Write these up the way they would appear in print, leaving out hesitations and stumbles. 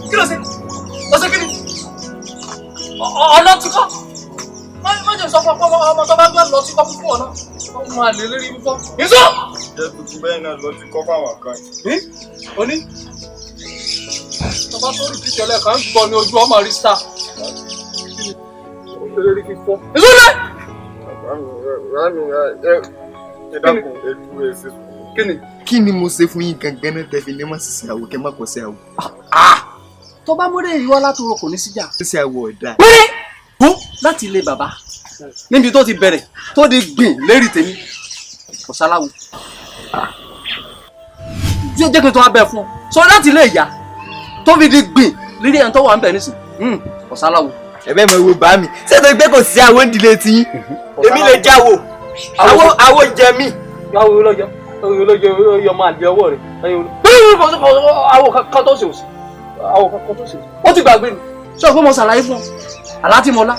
Kí ló ṣe? Ó ṣe kí ni? Ọlọ́tí kọ́. Má jẹ́ sọ fún ọmọ tó bá gbé lọ sí kọ́ fún ọ̀nà. Ọmọ àlè lérí fífọ́. Ìṣó! Jẹ́ tuntun bẹ́ẹ̀ náà lọ ti kọ́ fáwọn kan. Oní. Tọ́ba tó rí píṣẹ́ lẹ́ẹ̀kan ń gbọ́ ní ojú ọmọ rí sá. Lérí fífọ́. Ìṣó lẹ́! Ẹ dákun, ẹ dúró ẹ ṣe sùn. Kí ni? Kí ni mo ṣe fún yín gangan náà tẹ́ fi ní má ṣiṣẹ́ àwò kẹ́ má kọ́ sí àwò? Tó bá múrè ìwọ látòrò kò ní síjà. Ṣiṣẹ́ àwò ọ̀dà. Wẹ́rẹ́! Bó láti ilé bàbá níbi tó ti bẹ̀rẹ̀ tó di gbìn lérí tèmi kò sáláwo. Jẹ́ kí n tó wá bẹ̀ fún ọ. Sọ láti ilé ìyá tó fi di gbìn lérí ẹni tó wà ń bẹ̀ nísìn kò sáláwo. Ẹ bẹ́ẹ̀ mọ wo bá mi. Ṣé tó gbé kò sí àwò ń dilé tí yín? Èmi lè jáwò. Àwò jẹ mí. Àwò lọ́jọ́ olóyè ọmọ àlè ọwọ́ rẹ̀ àwọn kan tó ṣe òsì àwọn kan tó ṣe òsì ó ti gbàgbé ni sọ pé mo ṣàlàyé fún ọ àlá tí mo lá.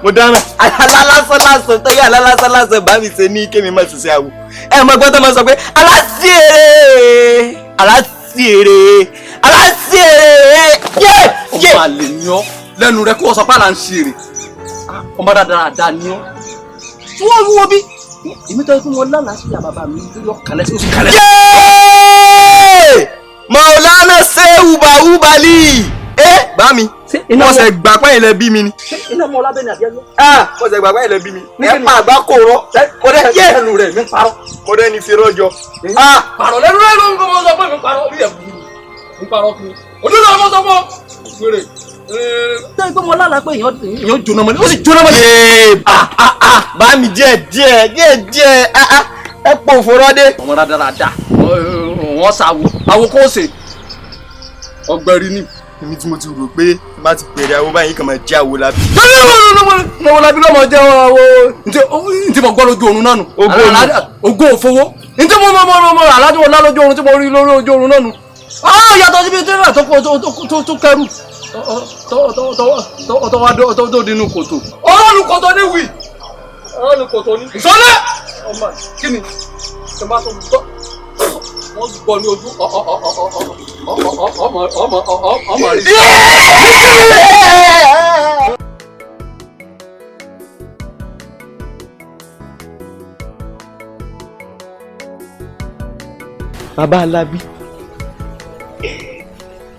Mo dáná àlá lásán lásán tó yẹ àlá lásán lásán bá mi ṣe ní kémi má ṣiṣẹ́ àwò ẹ mọ gbọ́dọ̀ máa sọ pé aláṣẹ́rẹ́ aláṣẹ́rẹ́ aláṣẹ́rẹ́ yé yé. Ọmọ àlè ni ọ lẹ́nu rẹ kó o sọ pé àlà ń ṣe èrè ọmọ dáadáa ni ọ tí wọ́n wúwo bí èmi tó yẹ kí wọn lálàá sí bàbá mi lórí ọkàlẹ sí oṣù kàlẹ. Yéé! Maulana Sehu Bahubali ẹ bá mi mo ṣe gbà pé ilẹ̀ bí mi ni. Iná ọmọ ọlábẹ́ ni àbí ẹgbẹ́. Mo ṣe gbà pé ilẹ̀ bí mi. Ẹ pa àgbá kò rọ. Mo dẹ yé ẹnu rẹ mi parọ́. Mo dẹ ní fi rọjò. Parọ́ lẹ́nu rẹ ló ń kọ́ mọ́ sọ pé mi parọ́ orí ẹ̀ burú mi parọ́ kí ni. Òdúró ọmọ sọ fún ọ. Wéré. Ṣé pé mo lálàá pé èèyàn jóná mọ́lẹ̀ ó sì jóná mọ́lẹ̀. Bá mi díẹ̀ díẹ̀ díẹ̀ díẹ̀ ẹ pọ̀ òfòrọ́dé. Ọmọ dáadáa wọ́n ṣàwò àwò kò ṣe ọgbẹ́rì ni. Èmi tí mo ti rò pé má ti bẹ̀rẹ̀ àwo báyìí kàn máa jẹ́ àwo lábí. Lọ́wọ́ lábí lọ́mọ jẹ́ àwo ntí mo gbọ́ lójú oorun náà nù. Ògo òfowó ntí mo mọ aláàjì wọn lá lójú oorun tí mo rí lórí ojú oorun náà nù. Yàtọ̀ síbi tí ó tó kẹrù tó dínú kòtò. Ọlọ́run kòtò ní wì. Ọlọ́run kòtò ní. Ìsọlẹ̀! Ọmọ kí ni? Ṣé bá tó gbọ́? Wọ́n gbọ́ ní ojú ọmọ rí. Bàbá Alábí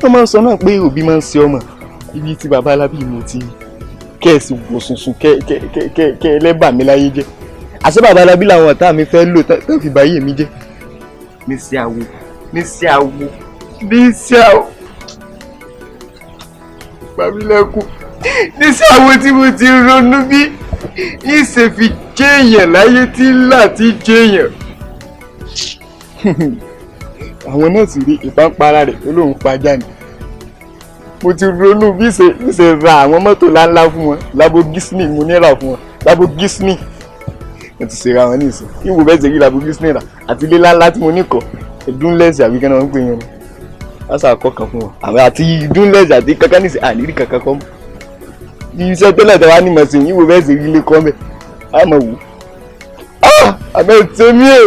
wọ́n máa ń sọ náà pé òbí máa ń ṣe ọmọ ibi tí bàbá Alábí mo ti kẹ́ẹ̀sì wò sùnsùn kẹ́ ẹlẹ́bà mi láyé jẹ́ àṣé bàbá Alábí làwọn ọ̀tá mi fẹ́ lò tán fi báyé mi jẹ́ ní sí àwo ní sí àwo ní sí àwo gbàmílẹ́kùn ní sí àwo tí mo ti ronú bí ìṣe fi jẹ́yàn láyé tí ńlá ti jẹ́yàn. Àwọn náà sì rí ìpápára rẹ̀ ó lóun pajá ni mo ti ronú bí ṣe ra àwọn mọ́tò ńláńlá fún wọn Lamborghini mo ní rà fún wọn Lamborghini mo ti ṣe ra wọn nísìn ìwò bẹ́ẹ̀ ṣe rí Lamborghini rà àti ilé ńláńlá tí mo ní kọ́ dúnlẹ̀sì àbí kí wọ́n ń pè yẹn ni wọ́n ṣàkọ́ kan fún wọn àwọn àti dúnlẹ̀sì àti kankan nísìn àníírí kankan kọ́ mọ́ iṣẹ́ tẹ́lẹ̀ tẹ́wá ní mọ̀ sí ìwò bẹ́ẹ̀ ṣe rí ilé kọ́ mẹ́ àmọ̀ wò àbẹ́ tèmi o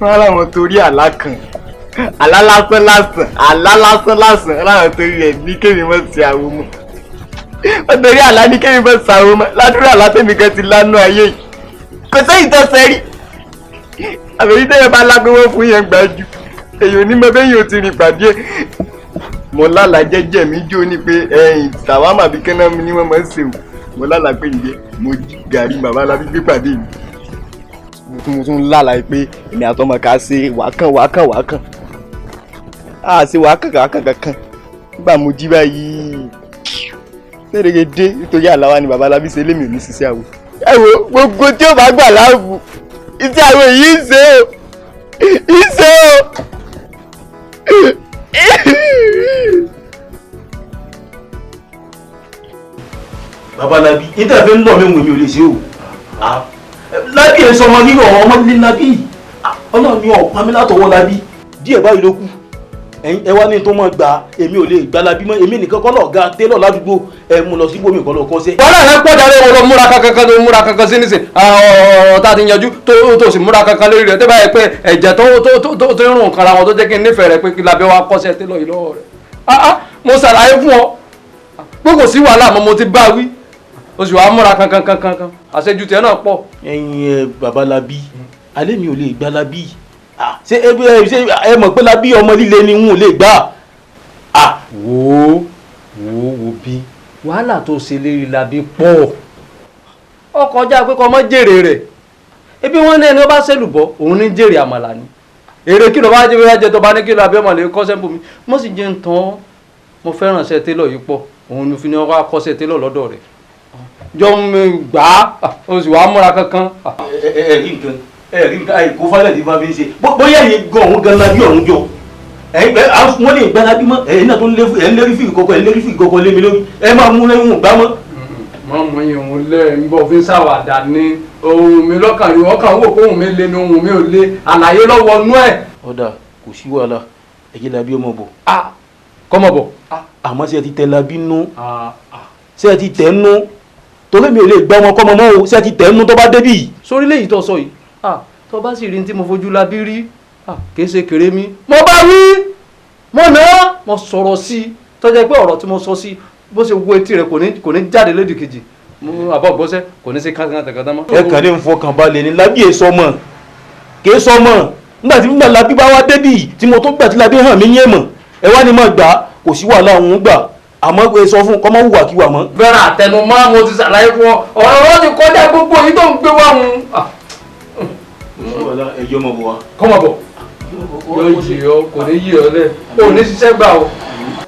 wọ́n láwọn torí àlá kan àlá lásán lásán àlá lásán lásán láwọn torí rẹ̀ ní kémi mọ̀ sí àwọn ọmọ wọ́n torí àlá ní kémi mọ̀ sí àwọn ọmọ ládùúrà àlá tèmi kan ti lánú ayé yìí kò sẹ́yìn tó sẹ́rí àbẹ̀yí tẹ́yẹ bá lágbówó fún yẹn gbájú èyí onímọ̀ bẹ́yìn ò ti rìn pàdé mo lálàá jẹ́jẹ́ mi jó ní pé ẹ̀yìn tàwámà bí kẹ́nà mi ní wọ́n máa ń ṣe o mo lálàá pé ǹjẹ́ mo jí gàrí bàbá alábí gbé pàdé mi mo tún lálàá pé èmi àtọmọ ká ṣe wákàn wákàn wákàn á ṣe wákàn wákàn kankan nígbà mo jí báyìí fẹ́rẹ̀gẹ̀ dé nítorí àláwá ni bàbá alábí ṣe lémi ò ní ṣiṣẹ́ àwò ẹ wo gbogbo tí ó bá gbà láàbù iṣẹ́ àwọn èyí ń ṣe o ń ṣe o. Bàbá Alábí níta fẹ́ ń lọ mí wọ̀nyí ò lè ṣe o. Lábí ẹ̀ sọmọ nínú ọmọ nílé Lábí. Ọlọ́run ni ọ̀pá mi látọwọ́ Lábí. Díẹ̀ báyìí ló kù. Ẹ wá ní tó mọ̀ gbà èmi ò lè gbà Lábí mọ́, èmi nìkan kọ́ lọ̀gá télọ̀ ládùúgbò, ẹ mú lọ síbòmí kọ́ lọ kọ́ṣẹ́. Wàhálà rẹ pọ̀ jáde, wọn lọ múra kankan tó múra kankan sí nísìn, ọ̀rọ̀ tá a ti yanjú tó sì múra kankan lórí rẹ̀ tó bá yẹ pé ẹ̀jẹ̀ tó ń rùn kan ra wọn tó jẹ́ kí n nífẹ̀ẹ́ rẹ pé kí Lábí wa kọ́ṣẹ́ télọ̀ yìí lọ́wọ́ rẹ̀. Mo ṣàlàyé fún ọ pé kò sí wàhálà mọ́, mo ti bá wí, o sì wàá múra kankan kankan, àṣejù tiẹ̀ náà pọ̀. Ẹ̀yin bàbá Lábí, alẹ́ mi ò lè gbà Lábí. Ṣé ẹ mọ̀ pé Lábí ọmọ líle ni n ò lè gbà. Wo wo wo bí wàhálà tó ṣe lérí Lábí pọ̀, ó kọjá pé kọ́ mọ́ jèrè rẹ̀. Ebi wọn ní ẹni ó bá ṣèlùbọ́ òun ní jèrè àmàlà ni. Èrè kí ló bá jẹ́ bá jẹ́ tó bá ní kí Lábí ọmọ lè kọ́ṣẹ́ bò mí. Mo sì jẹ́ ń tán, mo fẹ́ràn ṣe télọ̀ yìí pọ̀, òun ní fi ní ọkọ̀ akọ́ṣẹ́ télọ̀ lọ́dọ̀ rẹ̀. Jọ mi gbà á, o sì wàá múra kankan. Ẹ rí nǹkan, ẹ rí nǹkan, àìkú falẹ̀ tí wọ́n fi ń ṣe bóyá ẹ̀yin gan òun gan Lábí ọ̀hún jọ. Ẹ̀yin pẹ́ wọ́n lè gbá Lábí mọ́, ẹ̀yin náà tó ń lérí fìrì kọ̀ọ̀kan, ẹ̀ ń lérí fìrì kọ̀ọ̀kan lé mi lórí, ẹ máa mú lẹ́yìn gbá mọ́. Má mú ìhun lẹ́ ń bọ̀ fi ṣàwàdà ní ohun mi lọ́kàn rí, ọkàn wò pé ohun mi le ni ohun mi ò le, àlàyé lọ́wọ́ nú ẹ̀. Ọ̀dà kò sí wàhálà, ẹ jẹ́ Lábí ọmọ bọ̀. Kọ́mọ bọ̀. Àmọ́ ṣé ẹ ti tẹ Lábí nú? Ṣé ẹ ti tẹ̀ nú? Torí mi ò lè gbá ọmọ kọ́mọ mọ́ o, ṣé ẹ ti tẹ̀ nú tó bá débì? Sórí léyìí tó sọ yìí, tó bá sì rí tí mo fojú Lábí rí, kìí ṣe kéré mi. Mo bá wí, mo ná, mo sọ̀rọ̀ sí i, tó jẹ́ pé ọ̀rọ̀ tí mo sọ sí i bó ṣe wo etí rẹ̀ kò ní jáde lédì kejì. Àbọ̀ gbọ́sẹ̀ kò ní sí kàtàkàtà mọ́. Ẹ kàn ní fọkànbalẹ̀ ni Lábí è sọmọ, kìí sọmọ. Nígbà tí nígbà Lábí bá wá débì tí mo tó gbà tí Lábí hàn mí yé mọ̀, ẹ wá ní mọ̀ gbà, kò sí wàhálà òun gbà, àmọ́ ẹ sọ fún kọ́mọ́ hùwàkiwà mọ́. Bẹ́ẹ̀rẹ̀ àtẹnumọ́ mo ti ṣàlàyé fún ọ, ọ̀rọ̀ wọn ti kọjá gbogbo èyí tó ń gbé wá hun. Ẹjọ́ mọ̀ bọ̀ wá. Kọ́mọ bọ̀. Yóò yí ọ, kò ní yí ọ lẹ̀, o ní ṣiṣẹ́ gbà o.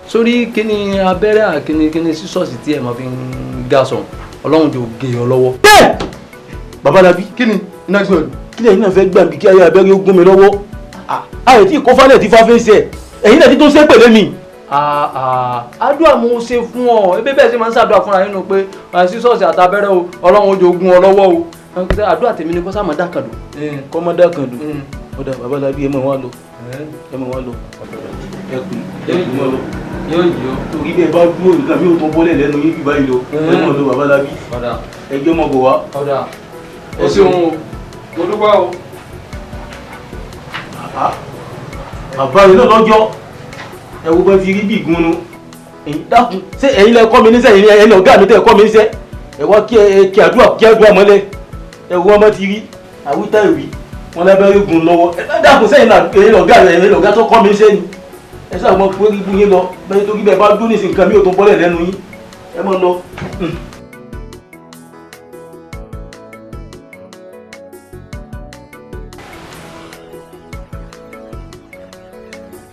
Sórí kíni abẹ́rẹ́ àkíní kíní sísọ́ọ̀sì tí ẹ̀ máa fi ń ga sọ̀n, Ọlọ́run jò gé ọ lọ́wọ́. Bàbá Lábí, kí ni iná gbé ọdún? Kí lẹ́yìn náà fẹ́ gbà mí kí ayé abẹ́rẹ́ ó gún mi lọ́wọ́? Àyè tí ìkọ́fálẹ̀ ti fáfẹ́ ṣe, ẹ̀yin náà ti tó ṣe pẹ̀lẹ́ mi. Àdúrà mo ṣe fún ọ, ebi bẹ́ẹ̀ sì máa ń ṣàdúrà fúnra yín nù pé sísọ́ọ̀sì àtàbẹ́rẹ́ o, Ọlọ́run ó jò gún ọ lọ́wọ́ o. Àdúrà tèmi ni kó sá mọ́ dákàndù. Kọ́ mọ́ dákàndù. Ọ̀dà Bàbá Lábí ẹ mọ̀ wá lọ, ẹ mọ̀ wá lọ, ẹ pè é mọ̀ lọ. Yóò yí ọ. Torí bẹ́ẹ̀ bá dúró nǹkan mi ò tó bọ́lẹ̀ lẹ́nu yín bí báyìí lọ. Ẹ mọ̀ lọ Bàbá Lábí. Ẹjọ́ mọ̀ bọ̀ wá. Ọ̀dà o ṣeun o, mo dúpẹ́ o. Bàbá mi náà lọ́jọ́ ẹ wo bá ti rí bí ìgúnnu. Dákun, ṣé ẹ̀yin lẹ kọ́ mi níṣẹ́, ẹ̀yin ọ̀gá mi tẹ́ ẹ kọ́ mi níṣẹ́? Ẹ wá kí àdúrà mọ́lẹ̀. Ẹ wo ọmọ ti rí àwítá ìwí wọn lábẹ́rẹ́ gun lọ́wọ́. Ẹ dákun, sẹ́yìn ẹ̀yin ọ̀gá ẹ̀yin ọ̀gá tó kọ́ mi níṣẹ́ ni? Ẹ sáà mọ pé rí bú yín lọ bẹ́ẹ̀ torí bẹ́ẹ̀ bá dúró nísìnyí nǹkan mi ò tó bọ́lẹ̀ lẹ́nu yín. Ẹ mọ̀ lọ.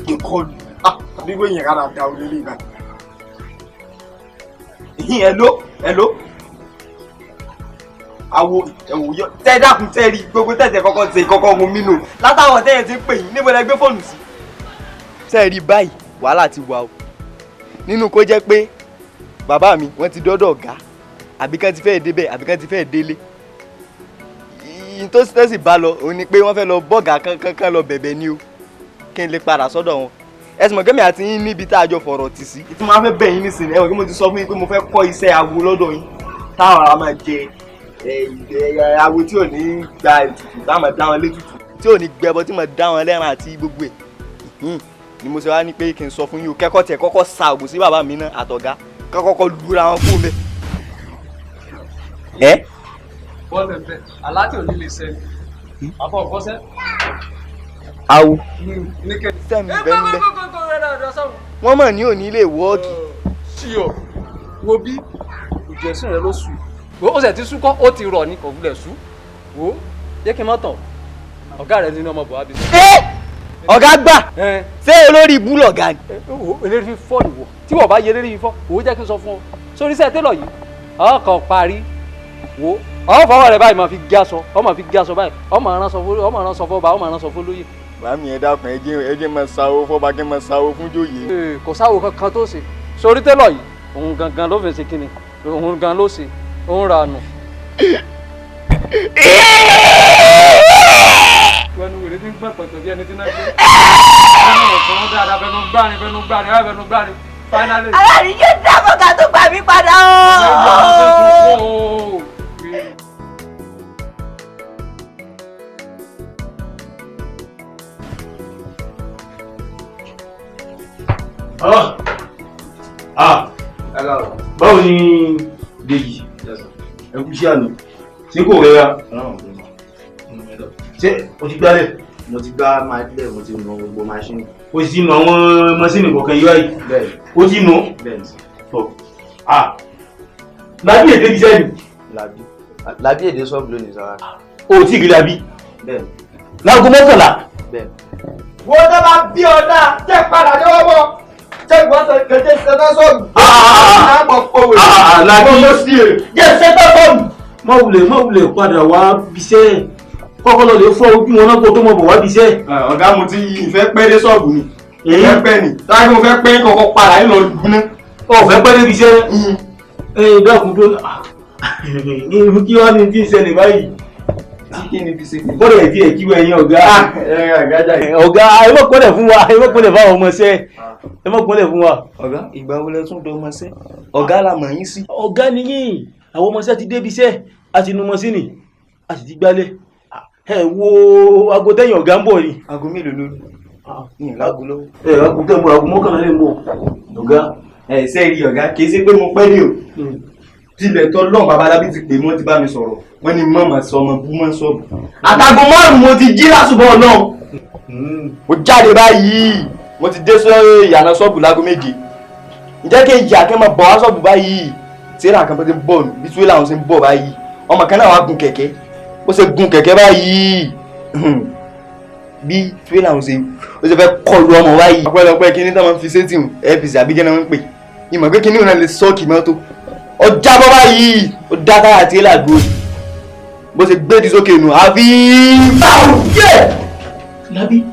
Ìkọlù àbígbó yẹn rárá da olè lè báyìí. Hello, hello. Àwo ẹ̀wò yọ tẹ́ dákun tẹ́ rí gbogbo tẹ̀tẹ̀ kọ́kọ́ ṣe kọ́kọ́ mu mí nù. Látàwọn tẹ́yẹ̀ ti ń pè yín níbo lẹ gbé fóònù sí. Tẹ́ rí báyìí wàhálà ti wà o. Nínú kó jẹ́ pé bàbá mi wọ́n ti dọ́dọ̀ ọ̀gá àbí kán ti fẹ́ débẹ̀ àbí kán ti fẹ́ délé. Ìyìn tó sì bá lọ òun ni pé wọ́n fẹ́ lọ bọ́gà kankan lọ bẹ̀bẹ̀ ni o, kí n lè padà sọ́dọ̀ wọn. Ẹ sì mọ̀ kẹ́mi àti yín níbi tá a jọ fọ̀rọ̀ tì sí. Tí mo máa fẹ́ bẹ̀ yín nísìnyí, ẹ mọ̀ kí mo ti sọ fún yín pé mo fẹ́ kọ́ iṣẹ́ awo lọ́dọ̀ yín táwọn ará máa jẹ awo tí ò ní gba ètùtù táwọn máa dá wọn létùtù tí ò ní gbẹbọ tí mo dá wọn lẹ́ran àti gbogbo ẹ̀ ni mo ṣe wá ní pé kí n sọ fún yín o, kẹ́kọ̀ọ́ tiẹ̀ kọ́kọ́ sa ògùn sí bàbá mi náà àtọ̀gá kọ́kọ́ lura wọn kú mi. Bọ́ọ̀lù bẹ́ẹ̀ aláàtì ò ní lè ṣe àbọ̀ bọ́sẹ̀. Awo sẹ́mi bẹ́ẹ̀ bẹ́ẹ̀ wọ́n mọ̀ ní òní lè wọ́ọ̀kì. Sí ọ, wo bí ìjẹsùn rẹ ló sùn. Ó sì ti sú kọ́, ó ti rọ̀ ní kò wulẹ̀ sú. Wo jẹ́ kí n má tàn, ọ̀gá rẹ nínú ọmọ Buhari. Ọ̀gá gbà, ṣé olórí ibú lọ̀gá ni? Eléré fífọ́ ni wọ̀, tí wọ́n bá yẹ eléré fífọ́, òun jẹ́ kí n sọ fún ọ. Sórí iṣẹ́ télọ̀ yìí, ọkọ̀ parí, wo ọ fọwọ́ rẹ báyìí máa fi gé aṣọ, ọ máa fi gé aṣọ báyìí, ọ máa ránṣọ fọba, ọ máa ránṣọ fọlóyè. Bàámi ẹ dákun, ẹ jẹ́ máa sáwó fọba kí n máa sáwó fún jòyè. Kò sáwó kankan tó ṣe. Sórí télọ̀ yìí, òun gangan ló fi ṣe kíni, òun gan ló ṣe, òun ra nù. Wọ́n ní wèrè tí ń gbọ̀n pẹ̀tọ̀ bí ẹni tí náà gbé. Fẹnu gbárin fẹnu gbárin fẹnu gbárin finally. Aláàrí yóò dábọ̀ ká tó gbà mí padà ooo. Báwo ni Dèjì? Ẹ kú iṣẹ́ àná. Ṣé kò rẹra? Ṣé o ti gbálẹ̀? Mo ti gbá máa-lẹ̀, mo ti nu gbogbo máṣíìnì. O ti nu àwọn máṣíìnì kọ̀ọ̀kan yìí báyìí? Bẹ́ẹ̀ni. O ti nu? Bẹ́ẹ̀ni. Tọ́. Lábí èdè ti sẹ́yìn. Lábí. Lábí èdè sọ́ọ̀bù lónìí sára. O ò tí ì rí Lábí? Bẹ́ẹ̀ni. Láago 11. Bẹ́ẹ̀ni. Wọ́n tó bá bí ọ̀dà jẹ́ padà ní ọwọ́ jẹ́ ìwọ́sẹ̀ kẹ̀kẹ́ sẹ́tọ́ sọ́ọ̀bù. Lábí. Jẹ́ sẹ́tọ́ sọ́ọ̀bù. Má wulẹ̀ padà wá bíṣẹ́. Kọ́kọ́ lọ lè fọ́ ojú wọn náà kó tó mọ̀ bọ̀ wá bíṣẹ́. Ọ̀gá mo ti ìfẹ́ pẹ́ dé sọ́ọ̀bù ni. Ìfẹ́ pẹ́ ni. Táyà mo fẹ́ pẹ́ kọ́kọ́ padà nínú ọdún náà. Ó fẹ́ pẹ́ débi iṣẹ́. Ẹ dákun tó kí wá ní tí ń ṣẹlẹ̀ báyìí. Kí ni fi ṣe? Kọ́lẹ̀ ẹ̀ tí ẹ̀ kíwọ́ ẹ̀yin ọ̀gá. Ọ̀gá ẹ má kọ́lẹ̀ fún wa, ẹ má kọ́lẹ̀ fáwọn ọmọọṣẹ́. Ẹ má kọ́lẹ̀ fún wa. Ọ̀gá ìgbà wo lẹ tún dọ ọmọọṣẹ́? Ọ̀gá la mọ̀ yín sí. Ọ̀gá ni yín, àwọn ọmọọṣẹ́ ti débi iṣẹ́, a ti nu mọ́sínì, a sì ti gbálẹ̀. Ẹ wo aago tẹ́yìn ọ̀gá ń bọ̀ ni. Aago mélòó ló lù? Ní ìlágo lọ́wọ́. Ẹ aago tẹ́ ń bọ̀, aago 11 lè ń bọ̀. Ọ̀gá. Ẹ ṣe rí ọ̀gá, kì í ṣe pé mo pẹ́ ní o. Tilẹ̀ tọ́ lọ́n babalábí ti pè mọ́ ti bá mi sọ̀rọ̀. Wọ́n ní mọ̀mọ́ sọ ọmọ bú mọ́ sọ́ọ̀bù. Àtàgò 5 mo ti jí lásùbọ̀ náà. Mo jáde báyìí. Mo ti dé sọ́ọ́ ìyànà sọ́ọ̀bù láago 7. Ǹjẹ́ kí n yà kí n máa bọ̀ wá sọ́ọ̀bù báyìí? Tíra kan tó ti ń bọ̀ bí tíwé làwọn ṣe ń bọ̀ báyìí. Ọmọ kan náà wá gun kẹ̀kẹ́. Ó ṣe gun kẹ̀kẹ́ báyìí. Bí tíwé làwọn ṣe ó ṣe fẹ́ kọlu ọmọ báyìí. Ọpẹ́lọpẹ́ kí ní táwọn máa ń fi sétí hùn APC àbí kí ni wọ́n ń pè. Ìmọ̀ pé kí ní òun náà lè sọ́ọ̀kì mọ́tò. Ó jábọ́ báyìí. Ó dá táyà tíwélà dúró. Bó ṣe gbé di sókè nù àfi báwù yé. Lábí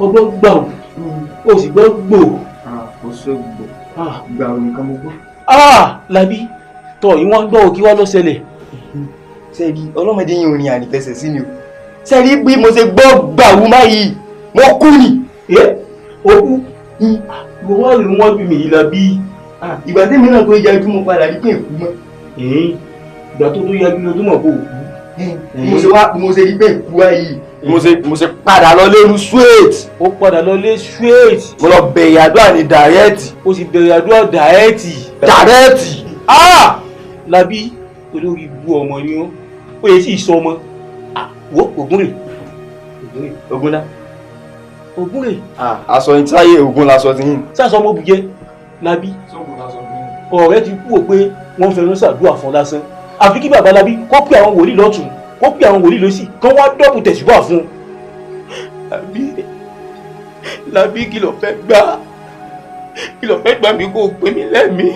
ọgbọ́n gbà ó o sì gbọ́ gbò. Ó sọ gbò gbà ó nìkan mo gbọ́. Lábí tọ ìwọ̀n gbọ́ kí wá ló ṣẹlẹ̀. Sẹ́ẹ̀rí ọlọ́mọdé yìí ò ní ànífẹsẹ̀ sí mi o. Sẹ́ẹ̀rí bí mo ṣe gbọ́ gbàwú báyìí mo kú ni. Ẹ o kú mo wá rí wọn bí mi yìí Lábí. Ìgbà tí mi náà tó yájú mo padà rí pé èkú mọ́. Ìgbà tó yájú ló tó mọ̀ kó o kú. Mo ṣe wá mo ṣe rí pé èkú báyìí mo ṣe padà lọ lérú straight. Ó padà lọ lé straight. Mo lọ bẹ̀rẹ̀ àdúrà ní direct. Ó sì bẹ̀rẹ̀ àdúrà direct. Direct. Lábí olórí ibú ọmọ ni ó ó yẹ sí ìsọ ọmọ wo Ògúnrè. Ògúnlá. Ògúnrè. Aṣọ ìtayé Ògún laṣọ ti yín. Sásọ ọmọ bùjẹ Lábí. Ọ̀rẹ́ ti kú ò pé wọ́n fẹnu ṣàdúrà fún lásán. Àfi kí bàbá Lábí kó pè àwọn wòlíì lọ́tùn kó pè àwọn wòlíì lọ́sì kán wá dọ́bù tẹ̀síwá fún un. Lábí kí ló fẹ́ gbà? Kí ló fẹ́ gbà mí kó pè mí lẹ́mìí?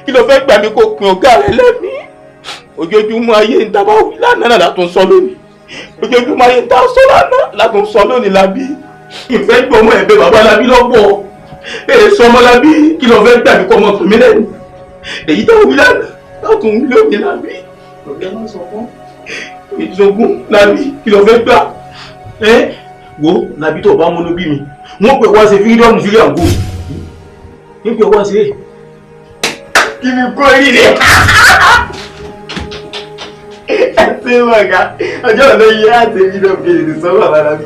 Kí ló fẹ́ gbà mí kó pè ọ̀gá rẹ lẹ́mìí? Ojoojúmọ́ ayé ń dábàá wí lánàá náà látún sọ lónìí. Ojoojúmọ́ ayé ń dá sọ lánàá látún sọ lónìí Lábí. Ìfẹ́ gbọ́ ọmọ ẹ̀bẹ̀ bàbá Lábí lọ́pọ̀. Èso ọmọ Lábí kí ló fẹ́ gbà mí kó ọmọ pè mí lẹ́nu? Èyí tó wí lánàá látún wí lónìí Lábí. Ọ̀gá má sọ fún ìṣògùn Lábí kí ló fẹ́ gbà? Ẹ wo Lábí tó bá múnú bí mi. Wọ́n pè wá ṣe fírídọ́ọ̀mù fírí àgbo. Wọ́n pè wá ṣe. Kí ni kó rí rẹ̀? Ṣé mọ̀gá ọjọ́ ọ̀nà yìí láti fírídọ́ọ̀mù kejì ti sọ bàbá Lábí.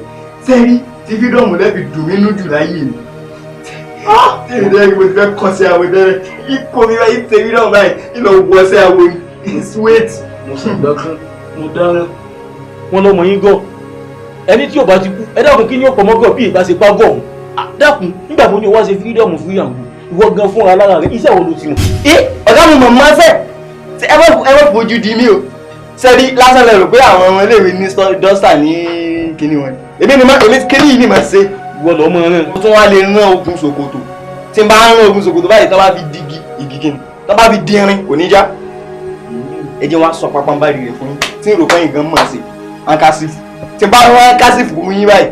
Sẹ́rí tí fírídọ́ọ̀mù lẹ́bi dùn mí nú jù láyé mi. Tí mi dẹ́rẹ́ mo ti fẹ́ kọ́ sí àwo tẹ́lẹ̀. Ikọ̀ mi báyìí ṣe fírídọ́ọ̀mù báyìí ìlọ wọ sí àwo ni. Sweet. Mo sì gbàgbọ́n mo dáràn wọn lọmọ yín gọ ẹni tí ò bá ti kú ẹ dákun kí ni ó pọ̀ mọ́ gọ̀ bí ìbá ṣe pa gọ̀ ọ̀hún dákun nígbà wo ni o wá ṣe fírídọ́ọ̀mù fún ìyàwó ìwọ gan fúnra lára rẹ iṣẹ́ wo ló ti mọ̀. Ẹ ọ̀gá mi mọ̀ máa fẹ́ ẹ má fojú di mí o. Sẹ́rí lásán lẹ rò pé àwọn ọmọ iléèwé ní dọ́sà ní kíní wọn. Èmi ni èmi kíní yìí ni màá ṣe. Ìwọ lọ mọ rán. Mo tún wá lè rán okùn ṣòkòtò. Tí n bá rán okùn ṣòkòtò báyìí tó bá fi digi igi kíni tó bá fi dín kò ní já. Ẹ jẹ́ wá sọ pápánbárì rẹ̀ fún yín tí n rò pé nǹkan mọ̀ sí ankasif tí n bá rán ankasif fún yín báyìí.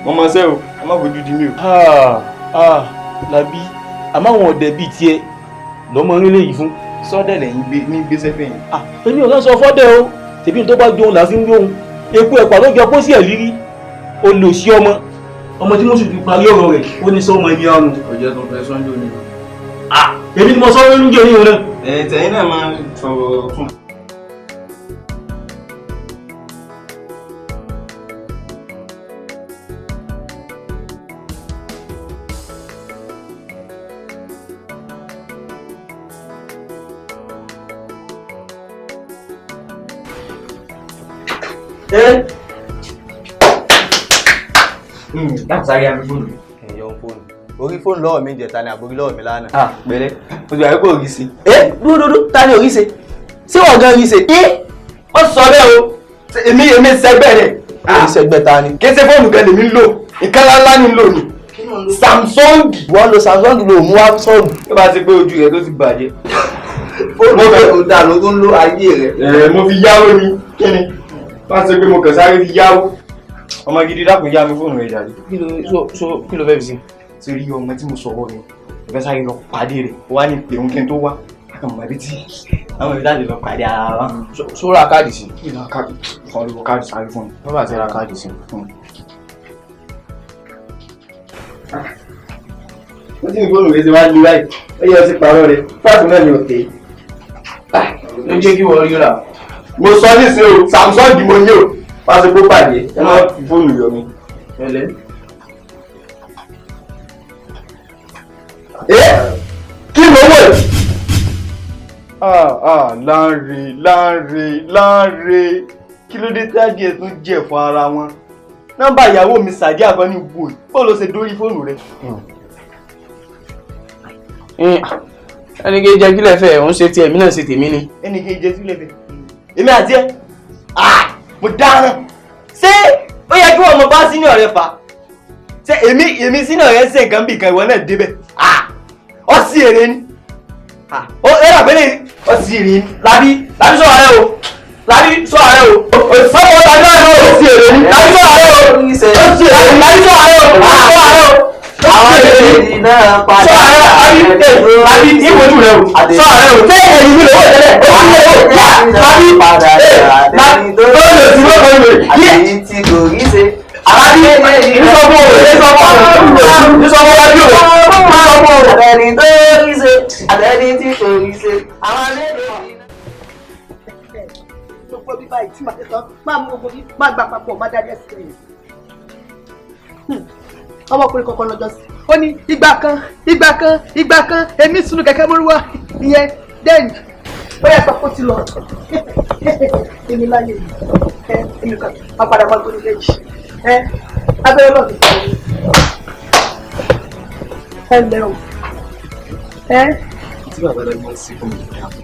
Mo mọ̀ ṣẹ́ o, ẹ má fojú di mí o. Lábí àmọ́ àwọn ọ̀dẹ̀ bíi tiẹ̀ lọ́mọ rí léyìí fún. Sọ́dẹ̀ lẹ́yìn gbé ní gbéṣẹ́ fẹ̀yìn. Èmi ò sọ fọ́dẹ̀ o, tèmi tó bá jóun là fi ń jóun. Eku ẹ̀pà ló jọ pósí ẹ̀ lírí. Olùsí ọmọ. Ọmọ tí mo sì fi parí ọ̀rọ̀ rẹ̀, ó ní sọ́mọ ẹni ọrùn. Ọjọ́ tó fẹ́ sọ́njọ́ ni. Èmi ni mo sọ lóúnjẹ oníyàn náà. Ẹ tẹ̀yìn náà máa sọ̀rọ̀ fún. Láti sáré àmì fóònù. Ẹ̀yọ́ fóònù. Orí fóònù lọ́wọ́ mi jẹ̀ta ni àbórí lọ́wọ́ mi lánàá. Pẹ̀lẹ́, mo ti wà wípé òrí sí. Ẹ dúdúdú, ta ni òrí ṣe? Ṣé wọ́n gan rí ṣe? Ẹ wọ́n sọ bẹ́ẹ̀ o, èmi èmi sẹ́gbẹ́ rẹ̀. Èmi sẹ́gbẹ́ ta ni? Kí ṣe fóònù gan lèmi ń lò, nǹkan ńláńlá ni ń lò ní. Samsung. Wọ́n lo Samsung lò mú wá sọ́ọ̀bù. Tó bá ti pé ojú rẹ̀ tó ti bàjẹ́. Fóònù rẹ̀ kò dáa ló ń lo ayé rẹ̀. Ẹ mo fi yáwó ni, kí ni? Bá ti pé mo kàn sáré fi yáwó. Ọmọ gidi dákun yá mi fóònù rẹ̀ jáde. Kí ló fẹ́ fi sí? Torí ọmọ tí mo sọ̀rọ̀ rẹ̀, mo fẹ́ sáré lọ pàdé rẹ̀, wá ní pé òun kí n tó wá. Akàmọ̀ ibi tí àwọn ibi láti lọ pàdé ara wa. Ṣó ra káàdì sí? Kí ló káàdì? Kọ́ ló káàdì sáré fún mi. Wọ́n bá ti ra káàdì sí. Ó sì ní fóònù rẹ̀ ṣe wá lu báyìí, ó yẹ ọtí pàrọ̀ rẹ̀, fáàtì náà ni ò tẹ̀. Ló jẹ́ kí wọ́n ríra. Mo sọ nísìnyí o, Samsung mo ní o, wá sí kó pàdé, ẹ má fi fóònù yọ mi. Ẹlẹ́. Kí ló wẹ̀? Láńre Láńre Láńre, kí ló dé tí adìẹ tún jẹ̀ fún ara wọn? Nọ́mbà ìyàwó mi Sàdí Àkànní wò, bó ló ṣe dórí fóònù rẹ? Ẹni kì í jẹ kílẹ̀ fẹ́, òun ṣe tiẹ̀, èmi náà ṣe tèmi ni. Ẹni kì í jẹ sílẹ̀ fẹ́. Èmi àti ẹ, mo dáràn. Ṣé ó yẹ kí wọ́n mọ bá sínú ọ̀rẹ́ fa? Ṣé èmi sínú ọ̀rẹ́ ṣe nǹkan bí kan ìwọ náà débẹ̀? Ọ sí èrè ni. Ó ẹ̀rọ àgbẹ̀lẹ̀ ọ sí èrè ni. Lábí Lábí sọ ààrẹ o. Lábí sọ ààrẹ o. Sọ́kọ̀ tàbí ààrẹ o. Ó sí èrè ni. Lábí sọ ààrẹ o. Ó sí èrè ni. Lábí sọ ààrẹ o. Sọ ààrẹ o. Àwọn èdè náà padà. Sọ ààrẹ Lábí ìwojú rẹ o. Sọ ààrẹ o. Ṣé èyí mi lówó tẹ́lẹ̀? Ó sì lówó. Yá Lábí. Lábí tó lè sí lọ́kọ̀ ìwé. Àtẹ̀yìn tí kò rí ṣe. Àbí ìsọfún òwe ìsọfún Lábí o. Ìsọfún òwe. Àtẹni tó rí ṣe, àtẹni tí kò rí ṣe. Àwọn méjèèjì náà. Gbogbo bí báyìí tí màá tẹ̀sán máa mú gbogbo bí máa gbà papọ̀ máa dárí ẹ̀sìn rẹ̀. Ọmọkùnrin kankan lọ́jọ́ sí. Ó ní ìgbà kan ìgbà kan ìgbà kan èmi sunu kẹ̀kẹ́ mọ́rúwá ìyẹn dẹ́yìn. Ó yẹ sọ pé ó ti lọ. Èmi láyé mi. Èmi kan máa padà máa gbóni lẹ́yìn. Abẹ́rẹ́ náà ti sọ̀rọ̀. Ẹ lẹ́ o. Tí bàbá rẹ̀ máa ń ṣe fún mi,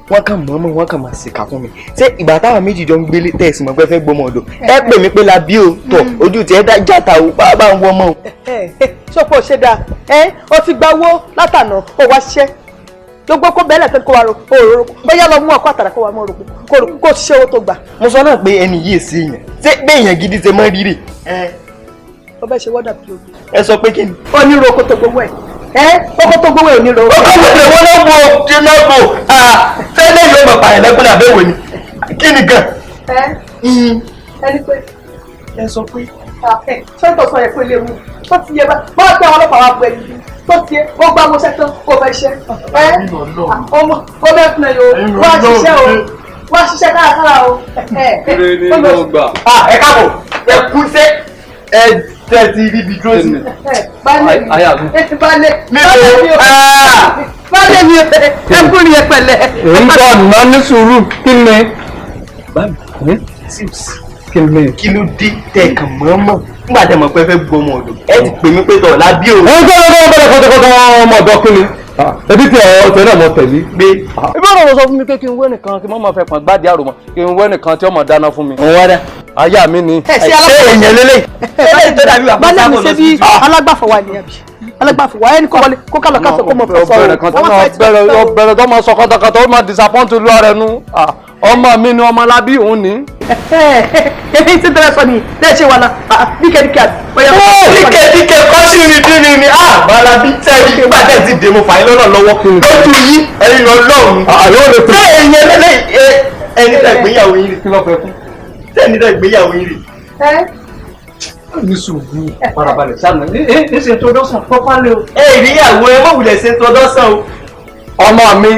wọ́n kàn mọ̀ọ́mọ̀ wọ́n kàn máa ṣèkà fún mi. Ṣé ìgbà táwọn méjì jọ ń gbélé tẹ̀sí mọ̀ pé fẹ́ gbọmọ ọ̀dọ̀ ẹ pè mí pé Lábí o tọ̀ ojú tiẹ̀ dá jàtà o bá bá ń wọ ọmọ o. Ṣọ́pọ̀ ṣe dáa ẹ o ti gba owó látànà o wá ṣiṣẹ́ gbogbo kó bẹ́ẹ̀lẹ̀ tó kó wa ro òróró bóyá lọ mú ọkọ àtàrà kó wa mọ òròkó kó ṣiṣẹ́ owó tó gbà. Mo sọ náà pé ẹni yìí sí èèyàn ṣé pé èèyàn gidi ṣe mọ́ rírì. Ó bẹ́ẹ̀ ṣe wọ́dà bí ogun. Ẹ sọ pé kí ni. Ó ní ro kó tó gbowó ẹ̀ ẹ kókó tó gbowó ẹ̀ ní ro. Ó kọ́ wọlé wọn ló bo jiná bo tẹ́lẹ̀ yóò mọ̀ pààyàn lẹ́kùn náà bẹ́ẹ̀ wò ni kí ni gan. Ẹni pé. Ẹ sọ pé. Sọ́ńtò sọ yẹ pé léwu tó ti yẹ bá bá pé àwọn ọlọ́pàá wa bu ẹni bí tó ti yẹ ó gbá mọ́ṣẹ́ tán kó fẹ́ ṣẹ́ ẹ ọmọ ó bẹ́ẹ̀ fún ẹ yóò wá ṣiṣẹ́ o wá ṣiṣẹ́ kárakára o. Ire ni mo gbà. Ẹ káàbọ̀ ẹ kú sẹ́ ẹ tẹ́ ti rí ibi dúró sí. Baálé mi baálé mi o baálé mi ẹ kú ni ẹ pẹ̀lẹ́. Èyí tó ọ̀nà ní sùúrù kí ni. Kí ni. Kí ló dé tẹ kàn mọ́mọ́ nígbà tẹ mọ̀ pé fẹ́ gbọmọ ọ̀dọ̀ ẹ ti pè mí pé tọ̀ Lábí o. Ẹ ń gbọ́dọ̀ gbọ́dọ̀ ọmọ ọ̀dọ̀ kí ni. Ebi tí ọ̀tẹ̀ náà mọ tẹ̀lé. Gbé. Ibi ọ̀rọ̀ sọ fún mi pé kí n wẹ́ nìkan kí n má máa fẹ́ pọ̀n gbádìí àròmọ kí n wẹ́ nìkan tí ó máa dáná fún mi. Òun wá dá. Aya mi ni. Ẹ ṣe Ṣé èèyàn lélẹ̀? Eléyìí tó dàbí bàbá Baálé mi sábọ̀ ṣe lọ bí sí. alágbàfọ̀ wa nìyẹn bí alágbàfọ̀ wa ẹni kó wọlé kó kálọ̀ kásọ̀ kó mọ̀ fẹ́ sọ̀rọ̀. Ọbẹ̀rẹ̀ kan tí wọ́n bẹ̀rẹ̀ tó máa sọ kọ́tàkọ́tà ó máa disappoint olúwa rẹ̀ nu. Ọmọ mi ni ọmọ Lábí òun ni. Èyí tí tẹ́lẹ̀ sọ ni lẹ́ẹ̀ ṣe wà náà díkẹ́díkẹ́ àbí. Díkẹ́díkẹ́ kọ́ sí mi dín mi ni Balabi tẹ́lẹ̀ nígbà tẹ́ ti dè mo fà yín lọ́nà lọ́wọ́ lójú yí ẹ̀yin ọlọ́run. Àlọ́ lè pè. Ṣé ẹ̀yin ẹlẹ́lẹ́ ẹni tẹ́ gbéyàwó yín rè? Kí ló fẹ́ fún? Ṣé ẹni tẹ́ gbéyàwó yín rè? Ní sùúrù farabalẹ̀ sáà ní ẹ ṣe introduction properly o. Ẹ ìríyàwó ẹ mọ̀ wulẹ̀ ṣe introduction o. Ọmọ mi